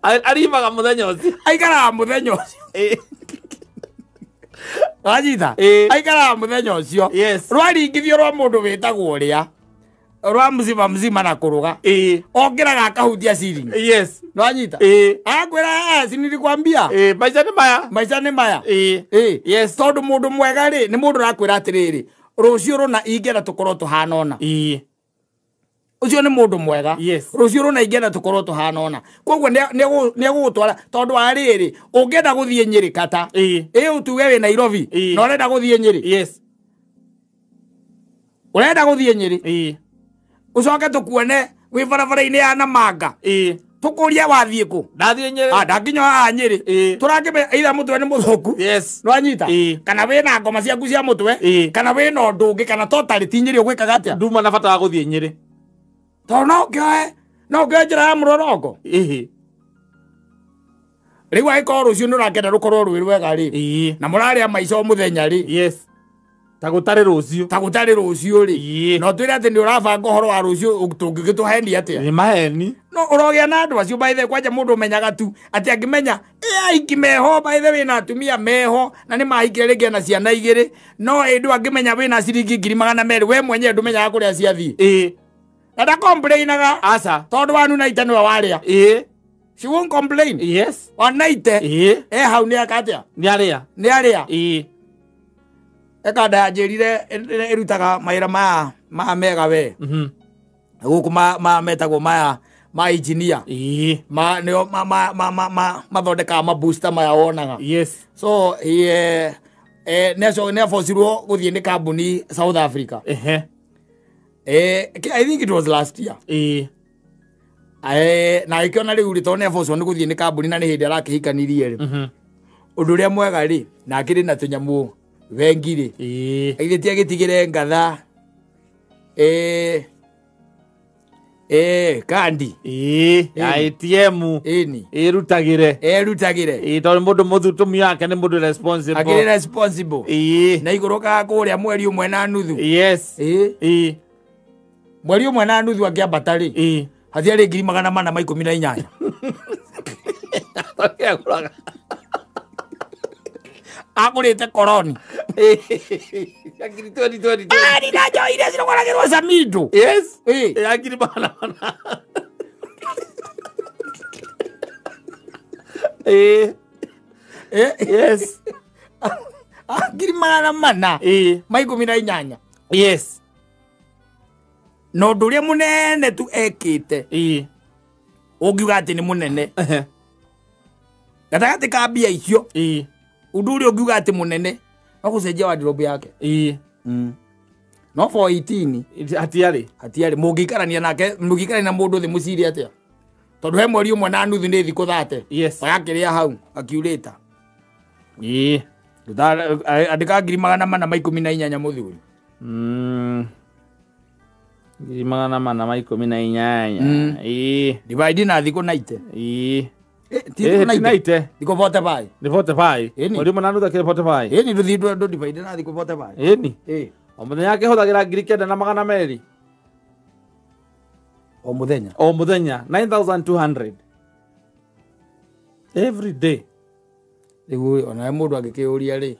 S2: Arimaga mũthenya ũcio.
S1: Aikaraga mũthenya ũcio.
S2: Ĩĩ.
S1: Wanyita?
S2: Ĩĩ.
S1: Aikaraga mũthenya ũcio.
S2: Yes.
S1: Rwaringithio rwa mũndũ wĩtagwo ũrĩa rwa mzima mzima na kũrũga
S2: Ĩĩ.
S1: ongeraga akahutia ciringi.
S2: Yes.
S1: Nĩwanyita?
S2: Ĩĩ.
S1: Agakwĩra si nilikwambia.
S2: Ĩĩ, maica nĩ maya.
S1: Maica nĩ maya.
S2: Ĩĩ.
S1: Ĩĩ.
S2: Yes.
S1: Tondũ mũndũ mwega rĩ nĩ mũndũ ũrakwĩra atĩrĩrĩ, rũciũ rũna ingĩenda tũkorwo tũhana ũna.
S2: Ĩĩ.
S1: Ũcio nĩ mũndũ mwega.
S2: Yes.
S1: Rũciũ rũna ingĩenda tũkorwo tũhana ũna, koguo nĩ egũgũtwara tondũ wa rĩrĩ ũngĩenda gũthiĩ Nyĩrĩ kata.
S2: Ĩĩ.
S1: Ĩ ũtuge wĩ Nairobi
S2: Ĩĩ.
S1: na ũrenda gũthiĩ Nyĩrĩ.
S2: Yes.
S1: Ũrenda gũthiĩ Nyĩrĩ.
S2: Ĩĩ.
S1: Ũcoke tũkuone wĩ barabara-inĩ ya Namanga.
S2: Ĩĩ.
S1: Tũkũrie wathiĩ kũ?
S2: Ndathiĩ Nyĩrĩ.
S1: Ah, ndakinya haha Nyĩrĩ.
S2: Ĩĩ.
S1: Tũrakĩmenya either mũtwe nĩ mũthũku.
S2: Yes.
S1: Nĩwanyita?
S2: Ĩĩ.
S1: Kana wĩna ngoma ciaku cia mũtwe.
S2: Ĩĩ.
S1: Kana wĩna ũndũ ũngĩ kana totally ti Nyĩrĩ ũgwĩkaga atĩa.
S2: Nduma na bata wa gũthiĩ Nyĩrĩ.
S1: Tondũ no ũkĩoe no ũkĩoe njĩra ya mũrorongo.
S2: Ĩĩ.
S1: Rĩu angĩkorwo rũciũ nĩ ũrakĩenda rũkorwo rwĩ rwega rĩ,
S2: Ĩĩ.
S1: na mũrarĩa maica o mũthenya rĩ,
S2: Yes. Ta gũtarĩ rũciũ.
S1: Ta gũtarĩ rũciũ rĩ,
S2: Ĩĩ.
S1: na ũtwĩre atĩ nĩ ũrabanga ũhoro wa rũciũ, tũngĩgĩtũhenia atĩa?
S2: Nĩ maheni.
S1: No ũrogĩa na andũ acio by the way, kwanja mũndũ ũmenyaga tu atĩ angĩmenya ĩ aiki meho by the way na atumia meho na nĩ mahikire rĩngĩ na ciana igĩrĩ, no ĩndũ angĩmenya wĩna ciringi 200,000 we mwenyewe ndũmenyaga kũrĩa ciathiĩ.
S2: Ĩĩ.
S1: Na ndacomplainaga.
S2: Aca.
S1: Tondũ wanu naite nĩwe warĩa.
S2: Ĩĩ.
S1: She won't complain.
S2: Yes.
S1: Wanaite
S2: Ĩĩ.
S1: e hau nĩ aka atĩa?
S2: Nĩ arĩa.
S1: Nĩ arĩa.
S2: Ĩĩ.
S1: Ekanda yanjĩrire ĩrutaga mawĩra maya maya mega we. Gũkũ ma metagwo maya ma engineer.
S2: Ĩĩ.
S1: Ma nĩo ma ma ma ma ma mathondekaga ma booster maya wonaga.
S2: Yes.
S1: So nĩ abocirwo gũthiĩ nĩ kambuni South Africa.
S2: Ehe.
S1: I think it was last year.
S2: Ĩĩ.
S1: Na agĩkĩona rĩu rĩ tondũ nĩ abocirwo nĩ gũthiĩ nĩ kambuni na nĩ hĩndĩ arakĩhikanirie rĩ. Ũndũ ũrĩa mwega rĩ na akĩrĩ na tũnyamũ bengi rĩ.
S2: Ĩĩ.
S1: Agithĩ ti agĩtigĩre ngatha kandi.
S2: Ĩĩ. Ya ATM.
S1: Ĩni.
S2: Ĩrutagĩre.
S1: Erutagĩre.
S2: Ĩĩ, tondũ mũndũ mũtumia wake nĩ mũndũ responsible.
S1: Akĩrĩ responsible.
S2: Ĩĩ.
S1: Na igũrũkaga kũrĩa mweri ũmwe na nuthu.
S2: Yes.
S1: Ĩĩ.
S2: Ĩĩ.
S1: Mweri ũmwe na nuthu akĩambata rĩ.
S2: Ĩĩ.
S1: Hatiarĩ 418.
S2: Akĩagũraga.
S1: Agũrĩte koroni.
S2: Ya ngiri 2020.
S1: Ari na njohi iria cirogoragĩrwo Samido.
S2: Yes.
S1: Ĩĩ.
S2: Ya 400. Ĩĩ. Yes.
S1: 418.
S2: Ĩĩ.
S1: Yes. Na ũndũ ũrĩa mũnene tu ekĩte.
S2: Ĩĩ.
S1: Ũngiuga atĩ nĩ mũnene. Gatagatĩ ka mbia icio.
S2: Ĩĩ.
S1: Ũndũ ũrĩa ũngiuga atĩ mũnene no gũcenjia wardrobe yake.
S2: Ĩĩ.
S1: No for 18
S2: Hatiarĩ.
S1: Hatiarĩ. Mũngĩikarania nake, mũngĩikarania na mũndũ thĩ mũcire atĩa? Tondũ he mweri ũmwe na nuthu nĩ thikũ 30.
S2: Yes.
S1: Agakĩrĩa hau akiurĩta.
S2: Ĩĩ.
S1: Andĩka 418 mũthuri.
S2: 418. Ĩĩ.
S1: Divide na thikũ 90.
S2: Ĩĩ.
S1: Ti thikũ
S2: 90.
S1: Thikũ 45.
S2: Nĩ 45.
S1: Ĩni.
S2: Mweri ũmwe na nuthu akĩrĩ 45.
S1: Ĩni ndũthiĩ ndũ divide na thikũ 45.
S2: Ĩni.
S1: Ĩĩ.
S2: O mũthenya akĩhũthagĩra 9,200.
S1: O mũthenya.
S2: O mũthenya 9,200. Every day.
S1: Rĩu onawe mũndũ angĩkĩũria rĩ,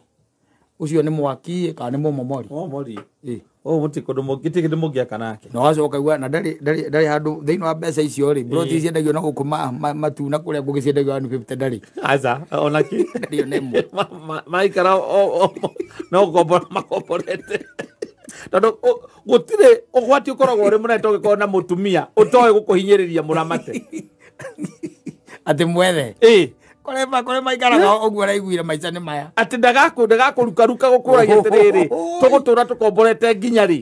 S1: ũcio nĩ mwaki kana nĩ mũmomori?
S2: Mũmomori.
S1: Ĩĩ.
S2: Ũũ mũtirĩ kũndũ gũtirĩ kĩndũ mũngĩaka nake.
S1: Na wacoka uga na ndarĩ handũ thĩinĩ wa mbeca icio rĩ, broti ciendagio na gũkũ matuna kũrĩa kũngĩ ciendagio 150 ndarĩ.
S2: Aca, ona kĩ.
S1: Ndarĩ ona ĩmwe.
S2: Maikara no gũkombora makomborete. Tondũ gũtirĩ ũgwati ũkoragwo ũrĩ mũnene tũngĩkorwo na mũtumia ũtoĩ gũkũhinyĩrĩria mũramate.
S1: Atĩ mwethe.
S2: Ĩĩ.
S1: Kũrĩa maikaraga ũguo araiguire maica nĩ maya.
S2: Atĩ ndagakũrukaruka gũkũragia atĩrĩrĩ, tũgũtũra tũkomborete nginya rĩ.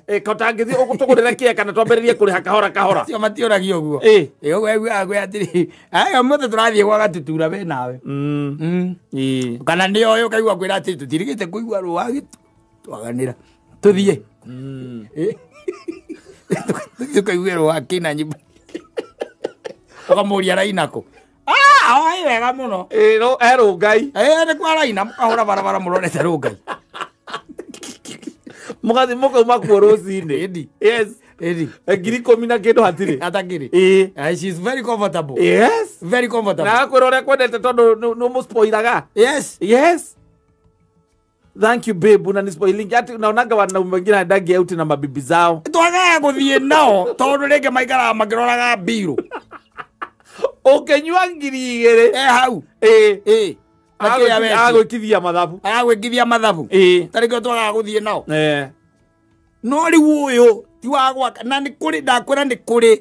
S2: Ũtangĩthiĩ tũgũrĩre kĩea kana twambĩrĩrie kũrĩha kahora kahora.
S1: Acio matiũragio ũguo.
S2: Ĩĩ.
S1: Ũguo aiguaga kwĩ atĩrĩ, aya ũmũthĩ tũrathiĩ gwa Gatutura we nawe.
S2: Ĩĩ.
S1: Kana nĩ oĩ ũkaigua kwĩra atĩ tũtirigĩte kũigua rũa twaganĩra. Tũthiĩ. Tũthiĩ ũkaigue rũa kĩna nyimbo. Ũkamũria araina kũ? Oĩ wega mũno.
S2: Ĩĩ, no he Rũngai.
S1: Ĩĩ, nĩ kwa araina mũkahũra barabara mũrorete Rũngai.
S2: Mũgathiĩ mũkauma kuo rũcinĩ.
S1: Ĩni.
S2: Yes.
S1: Ĩni.
S2: 10,000 na kĩndũ hatirĩ.
S1: Atakĩrĩ.
S2: Ĩĩ.
S1: She is very comfortable.
S2: Yes.
S1: Very comfortable.
S2: Na agakwĩra ũrĩa kwendete tondũ nĩ ũmũspoilaga.
S1: Yes.
S2: Yes. Thank you babe, unanispoilingi. Ati unaonaga wanaume wengine haendangi out na mabibi zao.
S1: Twagaga gũthiĩ nao tondũ rĩngĩ maikaraga makĩroraga mbirũ.
S2: Ũkĩnyua 2,000.
S1: Hau.
S2: Ĩĩ.
S1: Agwĩkithia
S2: mathabu.
S1: Aragwĩkithia mathabu.
S2: Ĩĩ.
S1: Tarĩngĩ twagaga gũthiĩ nao.
S2: Ĩĩ.
S1: No rĩu ũyũ ti wa gwaka na nĩ kũrĩ ndakwĩra nĩ kũrĩ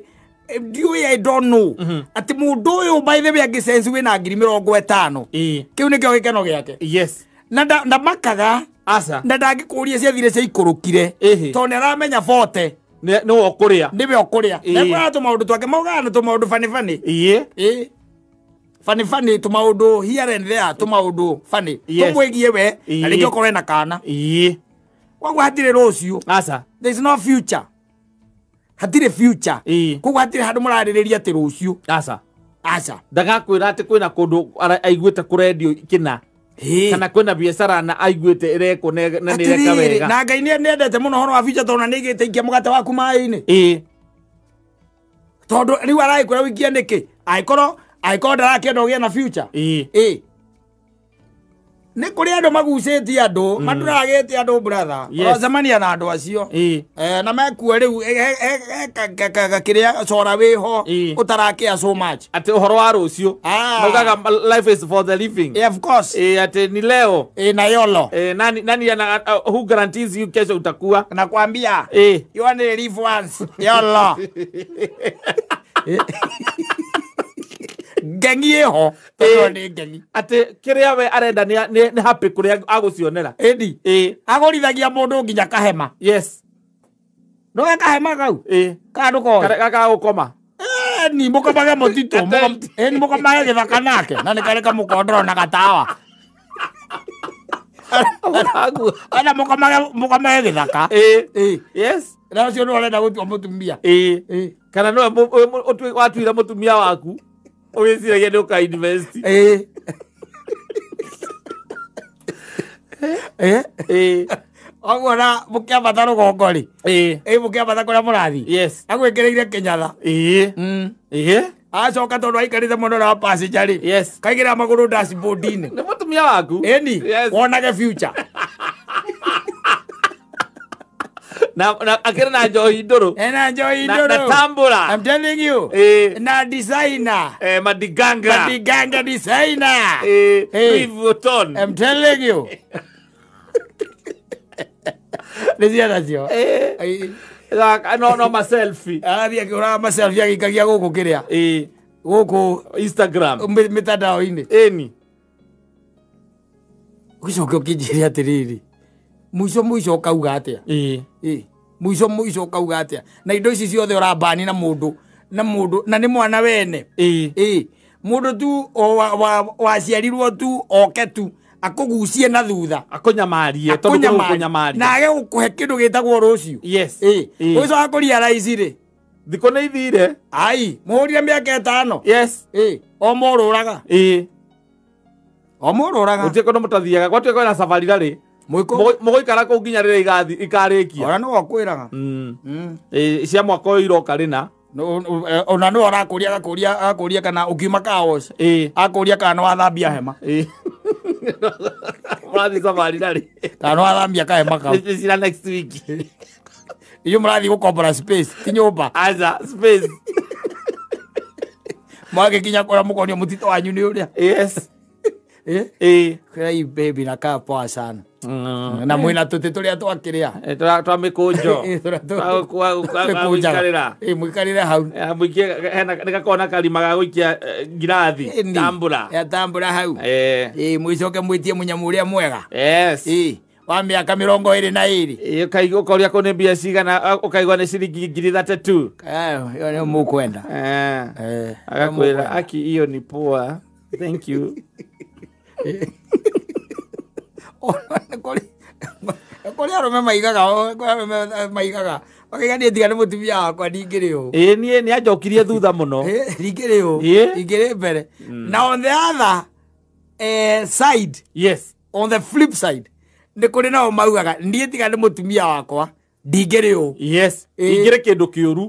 S1: ndiũĩ I don't know. Atĩ mũndũ ũyũ by the way angĩsense wĩna 50,000.
S2: Ĩĩ.
S1: Kĩu nĩkĩo gĩkeno gĩake.
S2: Yes.
S1: Na ndamakaga.
S2: Aca.
S1: Na ndangĩkũria ciathire ciaikũrũkire. Tondũ nĩ aramenya 40.
S2: Nĩwe ũkũrĩa.
S1: Nĩwe ũkũrĩa. Nĩkwĩra tũmaũndũ twake maugaga nĩ tũmaũndũ funny funny.
S2: Ĩĩ.
S1: Ĩĩ. Funny funny tũmaũndũ here and there tũmaũndũ funny. Tũmwĩgie we na rĩngĩ ũkorwo ena kana.
S2: Ĩĩ.
S1: Koguo hatirĩ rũciũ.
S2: Aca.
S1: There is no future. Hatirĩ future.
S2: Ĩĩ.
S1: Koguo hatirĩ handũ mũrarĩrĩria atĩ rũciũ.
S2: Aca.
S1: Aca.
S2: Ndagakwĩra atĩ kwĩna kũndũ aiguĩte kũrendio kĩna. Kana kwĩna biacara na aiguĩte ĩrekwo na nĩ ĩreka wega.
S1: Na Ngai nĩ endete mũno ũhoro wa future tondũ na nĩ aigĩte ikia mũgate waku maĩ-inĩ.
S2: Ĩĩ.
S1: Tondũ rĩu aragĩkwĩra ũikie nĩkĩ? Angĩkorwo ndarakĩenda ũgĩe na future.
S2: Ĩĩ.
S1: Ĩĩ. Nĩ kũrĩ andũ magucĩtie andũ, matũragĩte andũ brother. Ũracemania na andũ acio.
S2: Ĩĩ.
S1: Na mekuo rĩu kĩrĩa cora wĩho ũtarakĩa so much.
S2: Atĩ ũhoro wa rũciũ. Maugaga life is for the living.
S1: Yeah, of course.
S2: Ĩĩ, atĩ ni leo.
S1: Ĩĩ, na yolo.
S2: Ĩĩ, nani ana who guarantees you kesho utakuwa?
S1: Nakwambia.
S2: Ĩĩ.
S1: You only live once. Yolo. Ngengi ĩho. Tondũ nĩ ngengi.
S2: Atĩ kĩrĩa we arenda nĩ happy kũrĩa agũcionera.
S1: Ĩni.
S2: Ĩĩ.
S1: Agũrithagia mũndũ nginya kahema.
S2: Yes.
S1: Nĩwe kahema kau?
S2: Ĩĩ.
S1: Kana ndũkoĩ?
S2: Gaka gũkoma.
S1: Ĩni mũkomage mũtitũ. Ĩni mũkomage gĩthaka nake. Na nĩ karĩ kamũkondoro na gatawa. Ana mũkomage gĩthaka.
S2: Ĩĩ. Yes.
S1: Na ũcio nĩwe ũrenda gũtua mũtumia.
S2: Ĩĩ. Kana nĩwe watuire mũtumia waku. Ũgĩciragia nĩ ũka invest.
S1: Ĩĩ. Ĩĩ. Ũguo na mũkĩambata rũgongo rĩ.
S2: Ĩĩ.
S1: Ĩĩ mũkĩambata kũrĩa mũrathiĩ.
S2: Yes.
S1: Agwĩkĩrĩire kĩnyatha.
S2: Ĩĩ. Ĩĩ.
S1: Acoka tondũ aikarĩte mwena ũrĩa wa passenger rĩ.
S2: Yes.
S1: Kaigĩrĩra magũrũ dashboard-inĩ.
S2: Nĩ mũtumia waku.
S1: Ĩni.
S2: Yes.
S1: Wonage future.
S2: Na akĩrĩ na njohi ndũrũ.
S1: Ena njohi ndũrũ.
S2: Na tambura.
S1: I'm telling you. Na designer.
S2: Madiganga.
S1: Madiganga designer.
S2: Louis Vuitton.
S1: I'm telling you. Nĩ ciana cio.
S2: No ma selfie.
S1: Arathiĩ akĩhũraga ma selfie agĩikagia gũkũ kĩrĩa.
S2: Ĩĩ.
S1: Gũkũ
S2: Instagram.
S1: Mĩtandao-inĩ.
S2: Ĩni.
S1: Ũgĩcoke ũkĩnjĩre atĩrĩrĩ. Mũico mũico ũkauga atĩa?
S2: Ĩĩ.
S1: Ĩĩ. Mũico mũico ũkauga atĩa? Na indo ici ciothe ũrambani na mũndũ na nĩ mwana wene.
S2: Ĩĩ.
S1: Ĩĩ. Mũndũ tu waciarirwo tu oke tu Akũgucie na thutha.
S2: Akũnyamarie tondũ kũnyamaria.
S1: Na age gũkũhe kĩndũ gĩtagwo rũciũ.
S2: Yes.
S1: Ũcio akũria raici rĩ.
S2: Thikũ nĩ ithire.
S1: Ai, mũhũrire mĩaka 5.
S2: Yes.
S1: O mũrũraga. O mũrũraga.
S2: Gũtirĩ kũndũ mũtathiaga. Gwatuĩka kwĩna safari rĩ. Mũgũikara kũu nginya rĩrĩa ikarĩkia.
S1: Ona nĩwe ũkwĩraga.
S2: Cia mwaka ũyũ iroka rĩna.
S1: Ona nĩwe ũrakũria agakũria kana ũkiuma kaos. Akũria kana nĩwathambia hema.
S2: Mũrathiĩ safari rĩ.
S1: Kana nĩwathambia kahema kau.
S2: Cira next week.
S1: Inyuĩ mũrathiĩ gũkombora space ti nyũmba.
S2: Aca space.
S1: Mwagĩkinya kũrĩa mũkonio mũtitũ wanyu nĩ ũrĩa.
S2: Yes.
S1: Kwĩra baby nakaa poa sana. Na mwĩna tũtĩ tũrĩa twakĩrĩa.
S2: Twa mĩkũnjo. Twa
S1: Mũikarĩre hau.
S2: Mũikie hena nĩ na karima ga gũikia ngirathi. Tambura.
S1: Ya tambura hau. Mũicoke mwĩtie mũnyamũ ũrĩa mwega.
S2: Yes.
S1: Wa mĩaka 22.
S2: Ũkaigua ũkoria kũ nĩ mbia cigana ũkaigua nĩ ciringi 30,000.
S1: Ĩyo nĩyo mũkwenda.
S2: Agakwĩra aki hiyo ni poa. Thank you.
S1: Kũrĩ arũme maigaga makaiga niĩ tiga nĩ mũtumia wakwa ndingĩrĩ ũũ.
S2: Niĩ nĩ anjokirie thutha mũno.
S1: Ndingĩrĩ ũũ. Ingĩrĩ mbere. Na on the other side.
S2: Yes.
S1: On the flip side. Nĩ kũrĩ nao maugaga niĩ tiga nĩ mũtumia wakwa ndingĩrĩ ũũ.
S2: Yes. Ingĩrĩ kĩndũ kĩũru.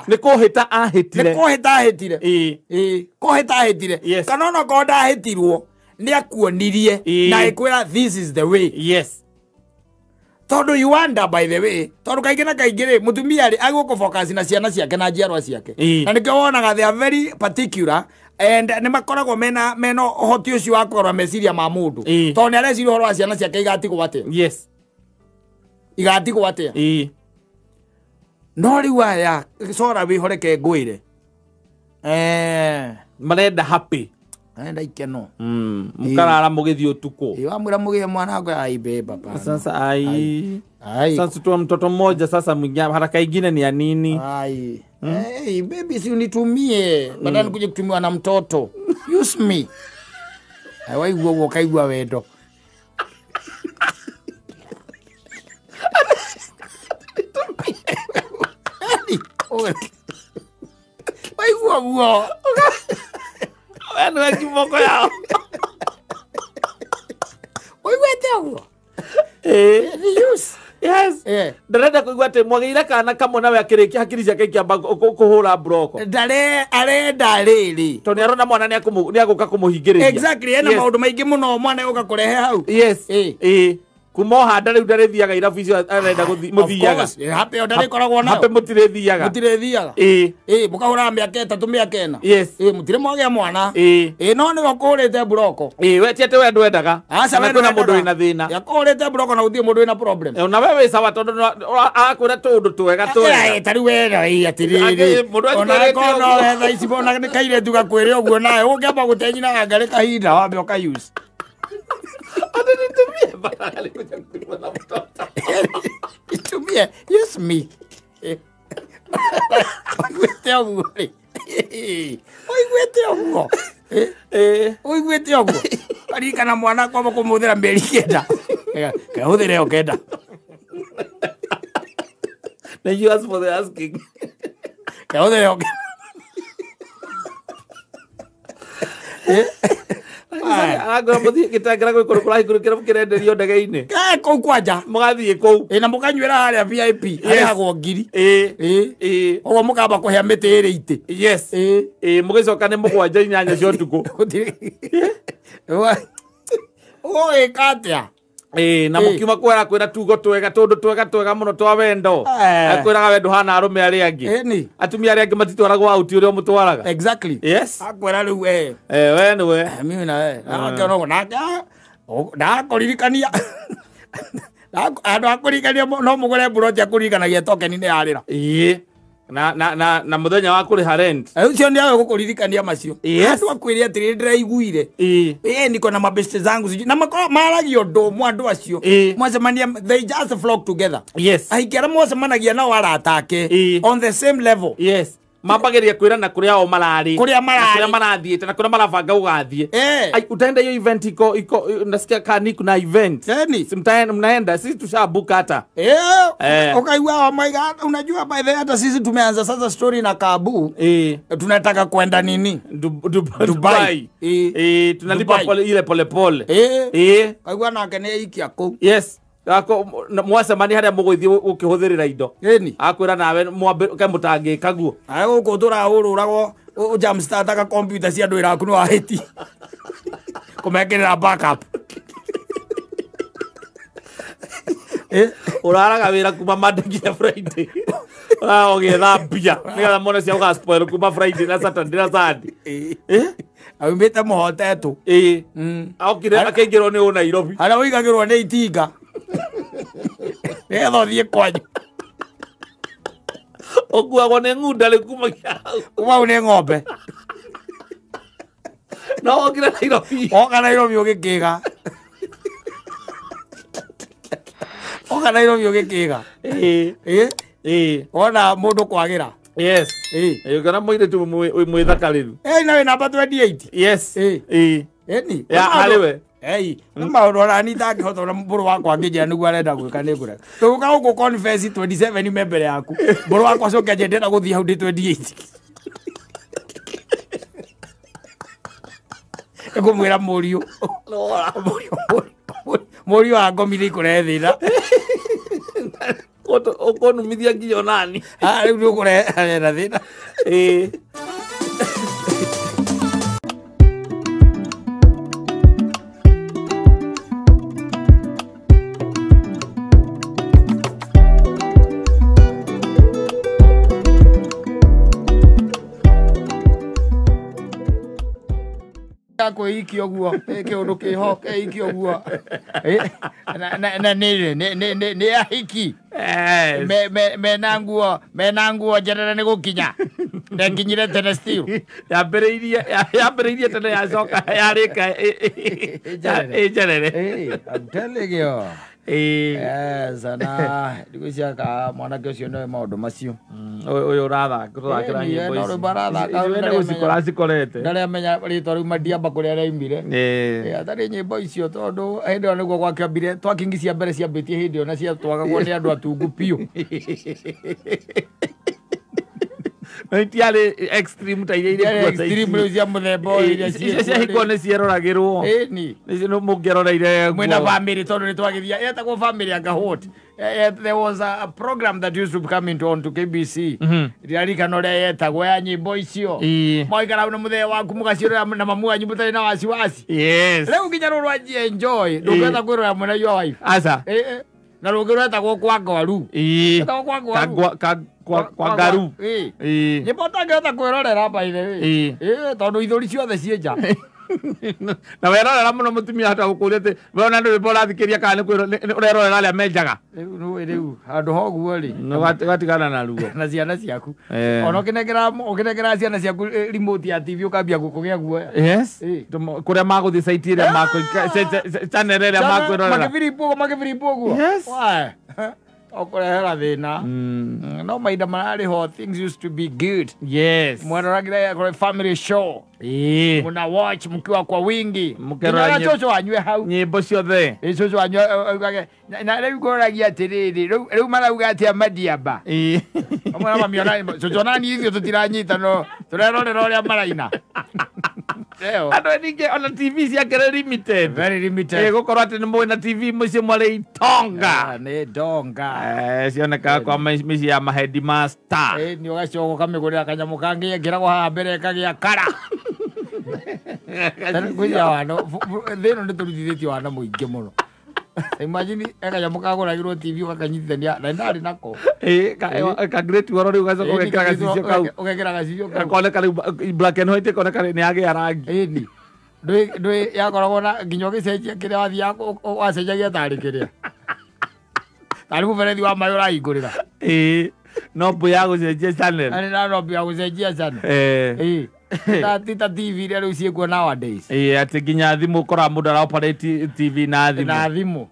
S2: Nĩ kũhĩta ahĩtire.
S1: Nĩ kũhĩta ahĩtire. Kũhĩta ahĩtire. Kana ona korwo ndahĩtirwo nĩ akuonirie na ĩkwĩra this is the way.
S2: Yes.
S1: Tondũ you wonder by the way, tondũ kaingĩ na kaingĩ rĩ mũtumia rĩ agũkũ focus na ciana ciake na njiarwa ciake. Na nĩkĩo wonaga they are very particular and nĩ makoragwo mena ũhoti ũcio wa kũrora meciria ma mũndũ. Tondũ nĩ areciria ũhoro wa ciana ciake igatigwo atĩa.
S2: Yes.
S1: Igatigwo atĩa. No rĩu aya cora wĩhoreke ngwĩre.
S2: Marenda happy.
S1: Marenda ikeno.
S2: Mũkarara mũgĩthiĩ ũtukũ.
S1: Wamwĩra mũgĩe mwana wakwa ai beba pana.
S2: Sasa ai. Sasa tu mtoto mmoja sasa mwingine haraka ingine ni ya nini?
S1: Ai. Hey baby si unitumie. Badala nikuje kutumiwa na mtoto. Use me. Waigua ũguo ũkaigua wendo. Waigua ũguo.
S2: Wewe kiboko yao.
S1: Waiguĩte ũguo? Use.
S2: Yes. Ndarenda kũigua atĩ mwagĩire kana kamwe nawe akĩrĩkia hakiri ciake ikĩamba kũhũra mburoko.
S1: Arenda rĩrĩ.
S2: Tondũ nĩarona mwana nĩagũka kũmũhingĩrĩria.
S1: Exactly, ena maũndũ maingĩ mũno mwana egũka kũrehe hau.
S2: Yes. Kuma o handa rĩu ndarĩthiaga irabu icio arenda mũthiaga.
S1: Hape ndarĩkoragwo nayo.
S2: Hape mũtirĩthiaga.
S1: Mũtirĩthiaga. Mũkahũraga mĩaka 3 mĩaka 4.
S2: Yes.
S1: Mũtirĩ mwagĩa mwana. No nĩwe ũkũhũrĩte mburoko.
S2: We ti atĩ we ndwendaga.
S1: Aca we
S2: kwĩna mũndũ wĩna thĩna.
S1: Yakũhũrĩte mburoko na gũtirĩ mũndũ wĩna problem.
S2: Na we wĩ sawa tondũ arakwĩra tũũndũ twega twega.
S1: Ta rĩu we atĩrĩrĩ. Ona korwo no we thaa ici ona nĩ kairĩtu gakwĩre ũguo nawe ũngĩamba gũte nyina gangarĩ kahinda wambe ũka use.
S2: Nitumie badala nikuja kutumiwa na mtoto.
S1: Nitumie, use me. Waiguĩte ũguo rĩ. Waiguĩte ũguo. Ũiguĩte ũguo. Karirikana mwana kwamba kũmũhũthĩra mĩeri 9. Kehũthĩre ĩyo 9.
S2: Then you ask for the asking.
S1: Kehũthĩre ĩyo 9.
S2: Aragora muthie gitengera gwĩ kũndũ kũraihũ kĩrabu kĩrenderio ndege-inĩ.
S1: Kũu kwanja.
S2: Mũgathiĩ kũu.
S1: Na mũkanyuĩra harĩa VIP. Harĩhagwo 1,000. Ũguo mũkamba kũhĩa mĩtĩ ĩrĩ itĩ.
S2: Yes. Mũgĩcoka nĩ 7 8 cia ũtukũ.
S1: Ũgĩka atĩa?
S2: Na mũkiuma kwĩra kwĩra tugo twega tũndũ twega twega mũno twa wendo. Akwĩraga we ndũhana arũme arĩa angĩ. Atumia arĩa angĩ matitwaragwo out ũrĩa ũmũtwaraga.
S1: Exactly.
S2: Yes.
S1: Akwĩra rĩu we.
S2: We nĩwe.
S1: Mimi na we. Akĩona ũguo nake ndakũririkania. Andũ akũririkania no mũgũre mburoti akũririkanagia tokeni nĩ yarĩra.
S2: Na muthenya wa kũrĩha rent.
S1: Ucio nĩ awe gũkũririkania macio.
S2: Yes.
S1: Andũ akwĩre atĩrĩ ndĩraiguire. Niko na mabeste zangu sijui. Na maragia ũndũ ũmwe andũ acio. Mwacemania they just flock together.
S2: Yes.
S1: Aingĩ arĩa mwacemanagia nao arata ake on the same level.
S2: Yes. Mambageria kwirana kuria o marari.
S1: Kuria marari.
S2: Kuria marathiete na kuria marabanga ugathie.
S1: Eh.
S2: Utaenda hiyo event iko nasikia kani kuna event.
S1: Eni.
S2: Si mnaenda sisi tushabook hata.
S1: Eh. Ukaigua oh my God, unajua by the way hata sisi tumeanza sasa story na Kabu. Tunataka kwenda nini?
S2: Dubai. Tunalipa pole ile pole pole.
S1: Kaigua na kene ikia ku.
S2: Yes. Ako mwasemani haria muguthie ukihuthirira indo.
S1: Eni.
S2: Akwira nawe mwambe ke mutangika guo.
S1: Aye guku turahururagwo ujamstataga computer cia andu iraku ni wahiti. Kumekirira backup.
S2: Uraraga wira kuma Monday nginya Friday. Ũgĩetha mbia nigetha mone cia gũgaspoil kuma Friday na Saturday na Sunday.
S1: Aumĩte mũhotetwo.
S2: Okire akĩingĩrwo nĩ ũ Nairobi.
S1: Harĩa ũigagĩrwo nĩ itinga. Nĩgetha ũthiĩ kwanyu.
S2: Ũkuagwo nĩ ng'unda rĩu kuma hau.
S1: Kuma hau nĩ ng'ombe.
S2: No okire Nairobi.
S1: Oka Nairobi ũgĩkĩga. Oka Nairobi ũgĩkĩga. Wona mũndũ kwagĩra.
S2: Yes. Ũkĩona mũirĩtu mwĩthaka rĩu.
S1: Na wĩ namba 28.
S2: Yes.
S1: Eni.
S2: Ya harĩ we.
S1: Nĩ maũndũ ona niĩ itangĩhota ona mbũrũ wakwa angĩnjĩra nĩguo arenda gwĩka nĩ ngũrega. Tũgũka gũkũ confess 27 me mbere yaku. Mbũrũ wakwa acoke anjĩre ndĩrenda gũthiĩ hau ndĩ 28. Ngũmwĩra mũriũ. Mũriũ wa ngomi nĩ ikũrehe thĩna.
S2: Ũkũnumithia nginya onani.
S1: Rĩu nĩ ũkũrehe na thĩna. Kwĩikia ũguo kĩũndũ kĩho keikia ũguo na nĩ ahiki mena nguo njerere nĩ gũkinya ndekinyire tene still
S2: yambĩrĩirie tene yacoka yarĩka njerere.
S1: I'm telling you. Yes, na ndigwĩciria ka mwanake ũcio nĩoĩ maũndũ macio.
S2: Ũyũ ũrathaka tũthakĩra nyĩmbo ici.
S1: No rwĩmbo arathaka
S2: nĩ gũcikora cikorete.
S1: Ndarĩ amenya rĩtwa rĩu Madiamba kũrĩa araimire. Atarĩ nyĩmbo icio tondũ hĩndĩ ĩyo nĩguo gwakĩambire twakingi cia mbere ciambĩtie hĩndĩ ĩyo na ciatwagagwo nĩ andũ atungu biũ.
S2: No itiarĩ extreme ta iria irĩ kuo
S1: extreme rĩu cia mũthemba ũyũ iria
S2: icio cia hiko nĩ cieroragĩrwo.
S1: Ĩni.
S2: Nĩcio mũngĩeroreire
S1: mwĩna family tondũ nĩ twagĩthia yetagwo family anga what. There was a program that used to come into on to KBC. Ndirarikana ũrĩa yetagwo ya nyĩmbo icio. Mwaikara hau na mũthee waku mũgaciĩrorera na mamu wanyu mũtarĩ na wasiwasi.
S2: Yes.
S1: Rĩu nginya rũrũ wanjia enjoy ndũngĩhota kwĩrorera mwĩna your wife.
S2: Aca.
S1: Na rũngĩ rwetagwo kwa ngwaru. Rwetagwo kwa ngwaru.
S2: Kwa ngaru.
S1: Nyĩmbo ũtangĩhota kwĩrorera by the way. Tondũ ithũri ciothe ciĩ nja.
S2: Na werorera mũno mũtumia hata gũkũria atĩ we ona ndũrĩ ũrathikĩria kana nĩ ũrerorera arĩa menjaga.
S1: Rĩu handũ ha ũguo rĩ.
S2: Ũgatigana na ruo.
S1: Na ciana ciaku. Ona ũkĩnengera ciana ciaku remote ya TV ũkambia kũgĩa guoya.
S2: Yes. Kũrĩa magũthiĩ site ĩrĩa channel ĩrĩa makwĩrorera.
S1: Makĩbiribwo ũguo.
S2: Yes.
S1: Ũkũrehera thĩna. No mahinda mararĩ ho things used to be good.
S2: Yes.
S1: Mweroragĩra ya family show. Muna watch mkiwa kwa wingi.
S2: Mũkerora
S1: cũcũ wanyue hau.
S2: Nyĩmbo ciothe.
S1: Cũcũ wanyue augage na rĩu ngũragia atĩrĩrĩ rĩu marauga atĩa Madiamba. Amwe na mami ona cũcũ nani ithuĩ tũtiranyita no tũrerorera ũrĩa maraina.
S2: Andũ ningĩ ona TV ciake limited.
S1: Very limited.
S2: Gũkorwo atĩ nĩ mũĩ na TV mũciĩ mwarĩ itonga.
S1: Nĩ ndonga.
S2: Cionekaga kwa mĩciĩ ya maheadmaster.
S1: Nĩ ũgacoka ũkamĩgũrĩra kanyamũ kangĩ ĩkĩragwo haha mbere ĩkagĩa kara. Kwĩcia wana thĩ ĩno nĩ tũrutithĩtie wana mũingĩ mũno. Imagine kanyamũ kagũragĩrwo TV ũgakanyitithania na ndarĩ nako.
S2: Ka great wall rĩu ũgacoka ũgekĩra gacicio kau.
S1: Ũgekĩra gacicio kau.
S2: Gakoneka rĩu black and white ĩkoneka nĩ yagĩa rangi.
S1: Ĩni. Ndũĩ yakoragwo na nginya ũgĩcenjia kĩrĩa wathiaga wacenjagia tarĩ kĩrĩa. Tarĩ mũberethi wa maĩ ũrahingũrĩra.
S2: No mbũ ya gũcenjia channel.
S1: Arĩ na nombu ya gũcenjia channel. Ta TV iria rĩu ciĩkuo nowadays.
S2: Atĩ nginya thimũ ũkoraga mũndũ ara operate TV na thimũ.
S1: Na thimũ.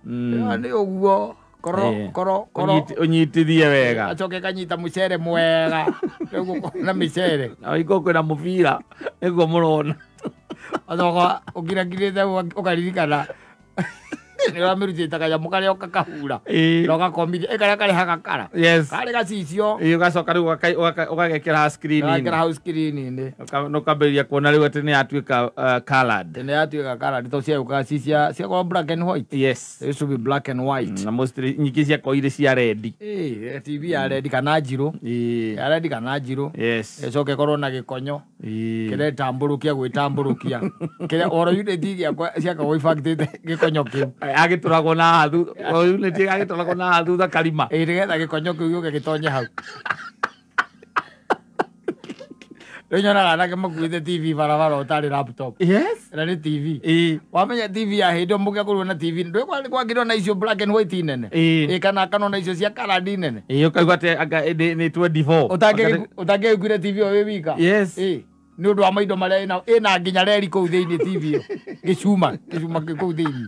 S1: Nĩ ũguo. Koro koro koro
S2: unyitithie wega.
S1: Acoke kanyita mucere mwega. Rĩu na micere.
S2: Na iko kwĩna mũbira nĩguo mũrona.
S1: Acoka ũkirakirĩte ũkaririkana. Nĩ ũramĩrutĩte kanyamũ karĩa ũkakahura. Na ũgakomithia ĩkarĩa karĩhaga kara.
S2: Yes.
S1: Karĩ gacicio.
S2: Ĩĩ ũgacoka rĩu ũgagekĩra screen-inĩ.
S1: Ũgekĩra hau screen-inĩ.
S2: Na ũkambĩrĩria kuona rĩu atĩ nĩ yatuĩka colored.
S1: Nĩ yatuĩka colored to ciaũkaga ci cia ciakorwo black and white.
S2: Yes.
S1: It should be black and white.
S2: Na mostly nyingĩ ciakorwo irĩ cia red.
S1: Ĩĩ TV ya red kana njirũ.
S2: Ĩĩ.
S1: Ya red kana njirũ.
S2: Yes.
S1: Ĩcoke ĩkorwo na gĩkonyo.
S2: Ĩĩ.
S1: Kĩretambũrũkia gwĩtambũrũkia. Kĩrĩa oro unit gĩakwa ciakorwo ibangĩte gĩkonyo kĩu.
S2: Agĩtũragwo na thutha unit agĩtũragwo na thutha karima.
S1: Ĩĩ nĩgetha gĩkonyo kĩu gĩũke gĩtonye hau. Rĩu nyonaga anake makuĩte TV barabara ũtarĩ laptop.
S2: Yes.
S1: Na nĩ TV.
S2: Ĩĩ.
S1: Wamenya TV ya hĩndĩ ĩyo mũngĩakorirwo na TV ndwĩ kwangĩrwo na icio black and white nene.
S2: Ĩĩ.
S1: Ĩĩ kana ona icio cia colored nene.
S2: Ĩĩ ũkaigua atĩ anga nĩ 24.
S1: Ũtangĩgĩkuire TV ĩyo wĩ wika.
S2: Yes.
S1: Ĩĩ. Nĩ ũndũ wa maindo marĩa ĩna nginya reri kũu thĩinĩ TV ĩyo. Gĩcuma gĩ kũu thĩinĩ.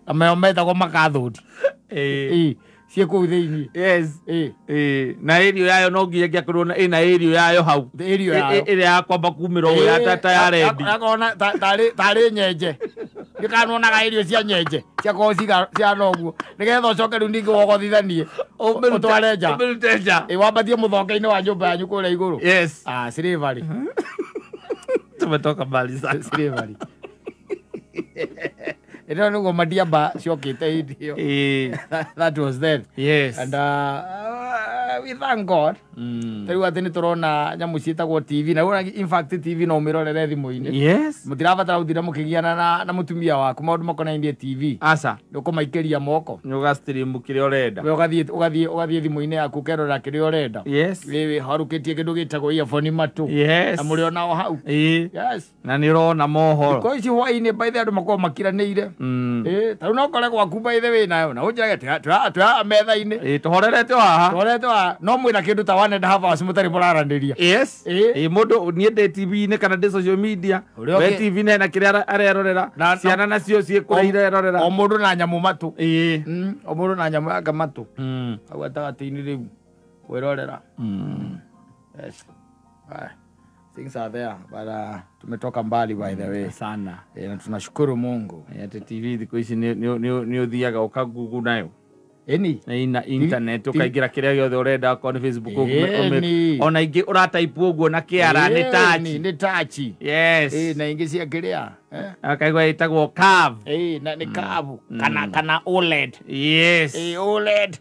S1: Na mayo metagwo makathũndi.
S2: Ĩĩ.
S1: Ĩĩ ciĩ kũu thĩinĩ.
S2: Yes.
S1: Ĩĩ.
S2: Ĩĩ na ĩrio yayo no nginya ĩngĩakorirwo ĩna ĩrio yayo hau.
S1: Ĩrio yayo.
S2: Ĩrĩa ya kwamba kumĩra ũũ ya ta ya rendi.
S1: Yakorwo tarĩ nyenje. Ndikanonaga irio cia nyenje. Ciakorwo cihana ũguo. Nĩgetha ũcoke rĩu ningĩ wogothithanie. Ũtware nja.
S2: Ũmĩrute nja.
S1: Ĩĩ wambatie mũthonge-inĩ wa nyũmba yanyu kũrĩa igũrũ.
S2: Yes.
S1: Ah, slavery.
S2: Tumetoka mbali sana.
S1: Slavery. Ĩno nĩguo madiamba ciokĩte hĩndĩ ĩyo.
S2: Ĩĩ.
S1: That was then.
S2: Yes.
S1: And we thank God. Tarĩu atĩ nĩ tũrona nyamũ ciĩtagwo TV na in fact TV no ũmĩrorere thimũ-inĩ.
S2: Yes.
S1: Mũtirabatara gũtinda mũkĩgiana na mũtumia waku maũndũ makonainie TV.
S2: Aca.
S1: Nĩ ũkũmaikĩria moko.
S2: Nĩ ũga stream kĩrĩa ũrenda.
S1: We ũgathiĩ thimũ-inĩ yaku ũkerora kĩrĩa ũrenda.
S2: Yes.
S1: Wĩ harũkĩtie kĩndũ gĩtagwo earphone matũ.
S2: Yes.
S1: Na mũrĩ onao hau.
S2: Ĩĩ.
S1: Yes.
S2: Na nĩ ũrona mohoro.
S1: Thikũ ici hwaĩ-inĩ by the andũ makoragwo makiranĩire. Ĩĩ tarĩu no ũkore gwaku by the way nayo na ũnjĩrage twĩ metha-inĩ.
S2: Ĩĩ tũhorerete o haha.
S1: Tũhorerete o haha no mwĩna kĩndũ ta 1.5 hours mũtarĩ mũraranĩria.
S2: Yes.
S1: Ĩĩ.
S2: Ĩĩ mũndũ niĩ ndĩ TV-inĩ kana ndĩ social media. We TV-inĩ hena kĩrĩa arerorera. Ciana nacio ciĩ kũrĩa irerorera.
S1: O mũndũ na nyamũ matũ.
S2: Ĩĩ.
S1: O mũndũ na nyamũ yake matũ. Hau gatagatĩ-inĩ rĩu kwĩrorera. Yes. Things are there but tumetoka mbali by the way
S2: sana.
S1: Na tunashukuru Mungu.
S2: Ati TV thikũ ici nĩ ũthiaga ũkagugu nayo.
S1: Eni
S2: ina internet ukaingira kiria giothe urenda akorwo ni Facebook ona ingi ũrataipu ũguo na kĩara nĩ touch.
S1: Nĩ touch.
S2: Yes.
S1: Ĩĩ na ingi cia kĩrĩa
S2: akaigua ĩtagwo curve.
S1: Ĩĩ na nĩ curve kana OLED.
S2: Yes.
S1: Ĩĩ OLED.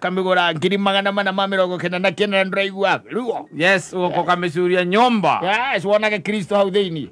S1: Kamĩgũra 499 na ndũraigua ruo.
S2: Yes, ũgoka ũkamĩcuria nyũmba.
S1: Yes, wonage Kristo hau thĩinĩ.